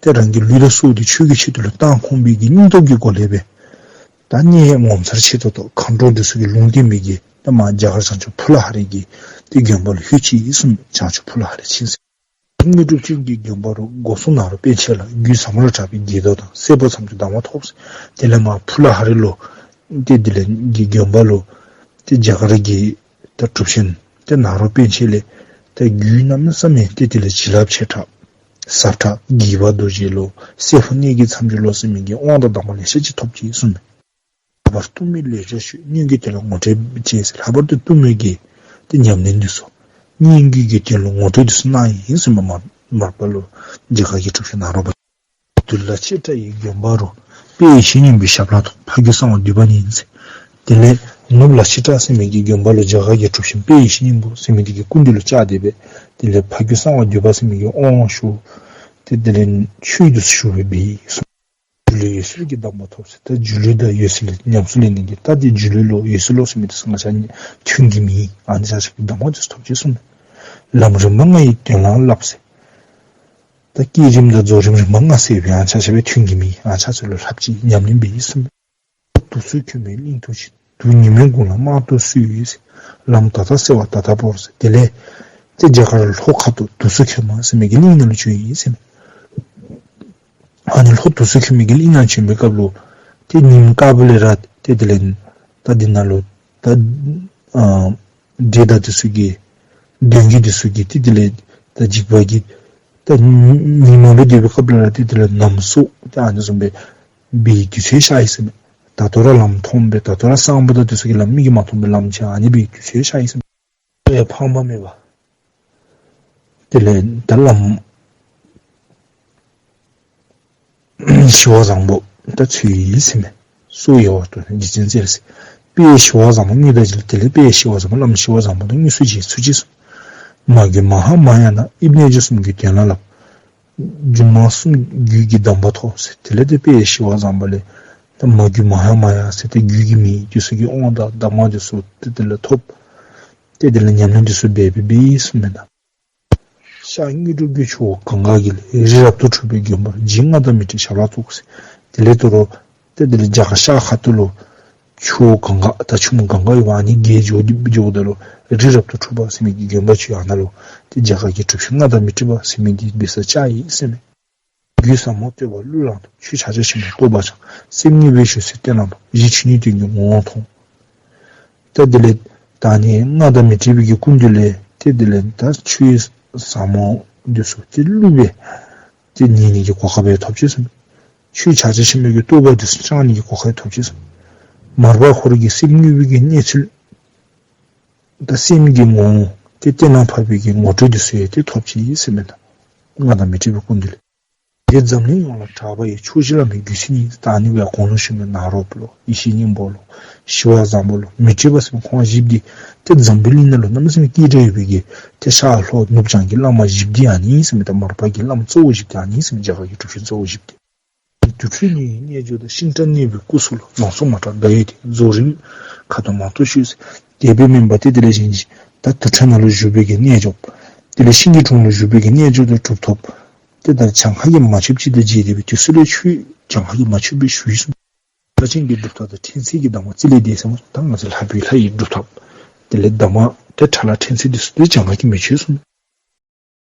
ཏེ་རང་གི་ལུས་དང་སྲོག་འདི་ཆོས་ཀྱི་ཆེད་དུ་ལུ་བཏང་ཁོམ་པའི་གི་སྙིང་སྟོབས་ཀྱི་སྒོ་ལས་སྦེ་ད་གནས་ངོ་མཚར་ཆེ་ཏོག་ཏོ་མཁའ་འགྲོ་འདི་ཚུ་གི་ལུང་བསྟན་མི་གི་ད་མར་རྒྱ་གར་བྱང་ཆུབ་ཕུ་ལ་ཧ་རི་གི་ཏེ་དགོན་པ་ལུ་ལྷོད་ཅི་གསུངས་མས། བྱང་ཆུབ་ཕུ་ལ་ཧ་རི་ཕྱིན་ཟེར། དངོས་གྲུབ་ཅན་གྱི་དགོན་པ་རུ། སྒོ་སྲུང་ནཱ་རོ་པཎ་ཆེན་ལ། རྒྱུད་ཟབ་མོར་གྲགས་པའི་དགྱེས་རྟགས་དང་། སྲས་པོ་མཚམས་སྦྱོར་གདམས་ངག་ཐོབ་ཟེར། དེ་ལས་མར་ཕུ་ལ་ཧ་རི་ལུ་ཏེ་དེ་ལས་གི་དགོན་པ་ལུ་ཏེ་རྒྱ་གར་གྱི་ད་གྲུབ་ཆེན་ཏེ་ནཱ་རོ་པཎ་ཆེན་ལས་ད་རྒྱུད་གནམ་མེད་ས་མེད་ཏེ་དེ་ལས་བྱིན་རླབས་ཆེ་དྲགས་ ཟབ་དྲགས་དགྱེས་པ་རྡོ་རྗེ་ལོ། སྲས་པོ་གནས་ཀྱི་མཚམས་སྦྱོར་ལོ་ཟེར་མི་གི་དབང་དང་གདམས་ངག་ལེ་ཤ་ཅིག་ཐོབ་ཅི་གསུངས་མས། ལྷག་པར་གཏུམ་མོའི་ལེགས་སྦྱར་ཤོད། སྔོན་གྱི་དོན་ལ་ངོ་སྤྲོད་བྱས་ཟེར། ལྷག་པར་དུ་གཏུམ་མོའི་གི་ཏེ་ཉམས་ལེན་འདི་ཚུ་སྔོན་གྱི་གི་དོན་ལུ་ངོ་སྤྲོད་འདི་ཚུ་གནང་ཡི་ཟེར་མས། མར་མར་པ་ལུ་རྒྱ་གར་གྱི་གྲུབ་ཆེན་ནཱ་རོ་པ། གདུལ་བྱ་ཆེ་ཕྲ་ཡི་དགོན་པ་རུ། དཔལ་ཡེ་ཤེས་སྙིང་པོའི་ཞབས་ལ་ཐོབ། ཕ་རྒྱུད་གསང་བ་འདུས་པ་ཉིད་ཟེར། དེ་ལས་ནུབ་ལ་ཆེ་ཕྲ་ཟེར་མི་གི་དགོན་པ་ལུ་རྒྱ་གར་གྱི་གྲུབ་ཆེན་དཔལ་ཡེ་ཤེས་སྙིང་པོ་ཟེར་མི་འདི་གི་སྐུ་མདུན་ལུ་བཅར་ཏེ་སྦེ་དེ་ལས་ཕ་རྒྱུད་གསང་བ་འདུས་པ་ཟེར་མི་གི་དབང་ཞུ། ཏེ་དེ་ལས་ཆོས་འདི་ཚུ་ཞུ་སྦེ་འབད་ཡི་གསུངས། སྒྱུ་ལུས་འོད་གསལ་གྱི་གདམས་པ་ཐོབ་ཟེར། ད་སྒྱུ་ལུས་དང་འོད་གསལ་ཉམས་སུ་ལེན་ནི་གི་ད་དེ་སྒྱུ་ལུས་ལོ་འོད་གསལ་ལོ་ཟེར་མི་འདི་ཚུ་ང་བཅས་མཐུན་གྱི་མེད། ཨ་ནི་ཆ་ཁྱབ་ཀྱི་གདམས་ངག་འདི་ཚུ་ཐོབ་ཅི་གསུངས་མས། ལམ་རིམ་པ་ལྔ་ཡི་དོན་ལ་བསླབ་ཟེར། ད་བསྐྱེད་རིམ་དང་རྫོགས་རིམ་རིམ་པ་ལྔ་ཟེར་བའི་ཨ་ནི་ཆ་ཁྱབ་སྦེ་མཐུན་གྱི་མེད། ཨ་ནི་ཆ་ཁྱབ་ལུ་ལྷག་ཅིག་ཉམས་ལེན་འབད་ཡི་གསུངས་མས། དུག་མཚོ་ཁོལ་མའི་གླིང་དུ་ཕྱིན། དུག་ཉི་མའི་དགུང་ལ་དམར་ཏོག་སོས་ཟེར། ལམ་ད་ལྟ་གསལ་བ་ད་ལྟ་བོར་ཟེར། དེ་ལས་ཏེ་རྒྱ་གར་ལྷོ་ཁ་ཐུག་དུག་མཚོ་ཁོལ་མ་ཟེར་མི་གི་གླིང་ནང་ལུ་བྱོན་ཡི་ཟེར་མས། ཨ་ནི་ལྷོ་དུག་མཚོ་ཁོལ་མའི་གི་གླིང་ནང་བྱོན་པའི་སྐབས་ལུ་ཏེ་ཉིམ་དཀརཔོ་ལས་ར་ཏེ་དེ་ལས་ད་འདི་ནང་ལུ་ད་ཨ་འདྲེ་དང་དེ་ཚུ་གི་གདོན་བགེགས་དེ་ཚུ་གི་ཏེ་དེ་ལས་ད་འཇིགས་པ་གི་ད་ཉི་མ་སྦེ་སྡོད་པའི་སྐབས་ལུ་ར་ཏེ་དེ་ལས་ནམ་སྲོ་ཏེ་ཨ་ནི་བཟུམ་སྦེ་འབད་དུས་ཚོད་ཤར་ཡི་ཟེར་མས། ད་ལྟོ་ར་ལམ་མཐོངམ་སྦེ་ད་ལྟོ་ར་སྲང་པོ་དང་དེ་ཚུ་གི་ལམ་མིག་གིས་མ་མཐོངམ་སྦེ་ལམ་ཅིག་ཨ་ནི་སྦེ་དུས་ཚོད་ཤར་ཡི་ཟེར་མས། ཕངས་པ་མེད་པ། དེ་ལས་ད་ལམ་ཞི་བ་བཟང་པོ་ད་ཚུད་ཡི་ཟེར་མས། སྲོག་ཡལ་བར་དོ་ནས་འཇིག་རྟེན་བཙལ་ཟེར། དཔལ་ཞི་བ་བཟང་པོ་དངོས་དང་མཇལ། དེ་ལས་དཔལ་ཞི་བ་བཟང་པོ་བླམ་ཞི་བ་བཟང་པོ་དང་དངོས་སུ་མཇལ་ཚུལ་གྱིས་སོ། མ་གྱུར་མ་ཧཱ་མ་ཡ་ན་ཨི་རྣལ་འབྱོར་གསུམ་གྱི་དོན་ལ་བསླབ། སྒྱུ་མ་གསུམ་རྒྱུད་ཀྱི་གདམས་པ་ཐོབ་ཟེར། དེ་ལས་ཏེ་དཔལ་ཞི་བ་བཟང་པོ་ལས་ད་མ་གྱུར་མ་ཧཱ་མ་ཡ་ཟེར་ཏེ་རྒྱུད་ཀྱི་མེ་དེ་ཚུ་གི་དབང་དང་གདམས་ངག་དེ་ཚུ་ཏེ་དེ་ལས་ཐོབ། ཏེ་དེ་ལས་ཉམས་ལེན་དེ་ཚུ་འབད་འབད་འབད་ཡི་གསུངས་མས་ད། ཤར་དངོས་གྲུབ་ཀྱི་ཆུ་བོ་གངྒཱ་གི་ལས། རི་རབ་ཏུ་གྲུབ་པའི་དགོན་པར། རྗེ་མངའ་བདག་མཻ་ཏྲི་ཞབས་ལ་ཐོབ་ཟེར། དེ་ལས་དོ་རུང་ཏེ་དེ་ལས་རྒྱ་གར་ཤར་ཁ་ཐུག་ལུ་ཆུ་བོ་གངྒཱ་ད་ཆུ་མོ་གངྒཱ་ཡོདཔ་ཨ་ནི་བརྒལ་འགྱོ་འགྱོཝ་ད་ལུ་རི་རབ་ཏུ་གྲུབ་པ་ཟེར་མི་གི་དགོན་པ་ཅིག་ཡོད། ཨ་ནཱ་ལུ་ཏེ་རྒྱ་གར་གྱི་གྲུབ་ཆེན་མངའ་བདག་མཻ་ཏྲི་པ་ཟེར་མི་འདི་འབད་སར་བཅར་ཡི་ཟེར་མས། རྒྱུད་ཟབ་མོ་བསྟོད་པ་གླུ་བླངས་ཐོབ། ཆོས་ཕྱག་རྒྱ་ཆེན་པོའི་རྟོགས་པ་འཆང་། སེམས་དངོས་པོའི་ཞུ་ཚུལ་བསྟན་གནང་ཐོབ། གཞི་ཆོས་ཉིད་དོན་གྱི་ངོ་བོ་མཐོང་། ཏེ་དེ་ལས་ད་ཨ་ནི་མངའ་བདག་མཻ་ཏྲི་པའི་གི་སྐུ་མདུན་ལས་ཏེ་དེ་ལས་ད་ཆོས་ཟབ་མོ་འདི་ཚུ་ཏེ་གླུ་སྦེ་ཏེ་ཉན་ནི་གི་གོ་སྐབས་ཡང་ཐོབ་ཅི་གསུངས། ཆོས་ཕྱག་རྒྱ་ཆེན་པོའི་གི་རྟོགས་པ་འདི་ཚུ་བཅང་ནི་གི་གོ་སྐབས་ཡང་ཐོབ་ཅི་གསུངས། མར་པ་ཧོར་གྱི་སེམས་དངོས་པོའི་གི་གནས་ཚུལ་ད་སེམས་ཀྱི་ངོ་བོ་ཏེ་གཏན་ལ་ཕབ་པའི་གི་ངོ་སྤྲོད་འདི་ཚུ་ཡང་ཏེ་ཐོབ་ཅི་ཟེར་མས་ད། མངའ་བདག་མཻ་ཏྲི་པའི་སྐུ་མདུན་ལས། དེ་འཛམ་གླིང་ཡོངས་ལ་གྲགས་པ་ཡི། ཕྱོགས་བཞི་བླ་མའི་རྒྱུད་ཚུལ་ཉིད། ད་ཨ་ནི་སྦེ་གོང་ལུ་ཞུ་མི་ནཱ་རོ་པ་ལོ། ཡེ་ཤེས་སྙིང་པོ་ལོ། ཞི་བ་བཟང་པོ་ལོ། མཻ་ཏྲི་པ་ཟེར་མི་ཁོང་བཞི་པོ་འདི་ཏེ་འཛམ་བུའི་གླིང་ནང་ལུ་གནམ་མེད་ས་མེད་སྐད་གྲགས་ཡོད་པའི་གི་ཏེ་ཤར་ལྷོ་ནུབ་བྱང་གི་བླ་མ་བཞི་པོ་འདི་ཨ་ནི་ཨིན་ཟེར་མས། ད་མར་པ་གི་བླམ་གཙོ་བོ་བཞི་པོ་འདི་ཨ་ནི་ཨིན་ཟེར་མས། རྒྱ་གར་གྱི་གྲུབ་ཆེན་གཙོ་བོ་བཞི་པོ་འདི། དུར་ཁྲོད་ཉི་འོད་རྣལ་འབྱོར་དང་། ཤིང་རྟ་གནས་པའི་སྐུ་གསུང་ལོ། ལམ་སྲོག་མ་དྲག་དགའ་ཡོད་དེ། རྫོགས་རིམ་ཁ་དོག་མང་དུ་ཤོད་ཟེར། དེ་སྦེ་མེན་པར་ཏེ་དེ་ལས་གཞན་ཅིག་ད་དུར་ཁྲོད་ནང་ལུ་བཞུགས་པའི་གི་རྣལ་འབྱོར། དེ་ལས་ཤིང་གི་དྲུང་ལུ་བཞུགས་པའི་གི་རྣལ་འབྱོར་དང་གྲུབ་ཐོབ། ཏེ་ད་གྱངས་ཁ་གིས་མ་ཆོདཔ་ཅིག་དང་མཇལ་ཏེ་སྦེ་དུས་ཚོད་ལས་ཆོས་གྱངས་ཁ་གིས་མ་ཆོད་པའི་ཞུ་ཡི་གསུངས། ལྷ་ཆེན་གྱི་སྒྲུབ་ཐབས་དང་ཕྲན་ཚེགས་ཀྱི་གདམས་ངག་རྩིས་ལས་འདས་ཟེར་མས། ད་ང་བཅས་ལྷ་བུའི་ལྷ་ཡི་སྒྲུབ་ཐབས་དེ་ལས་གདམས་ངག་ཏེ་ཕྲ་ལ་ཕྲན་ཚེགས་འདི་ཚུ་ཏེ་གྱངས་ཁ་གིས་མི་ཆོད་གསུངས།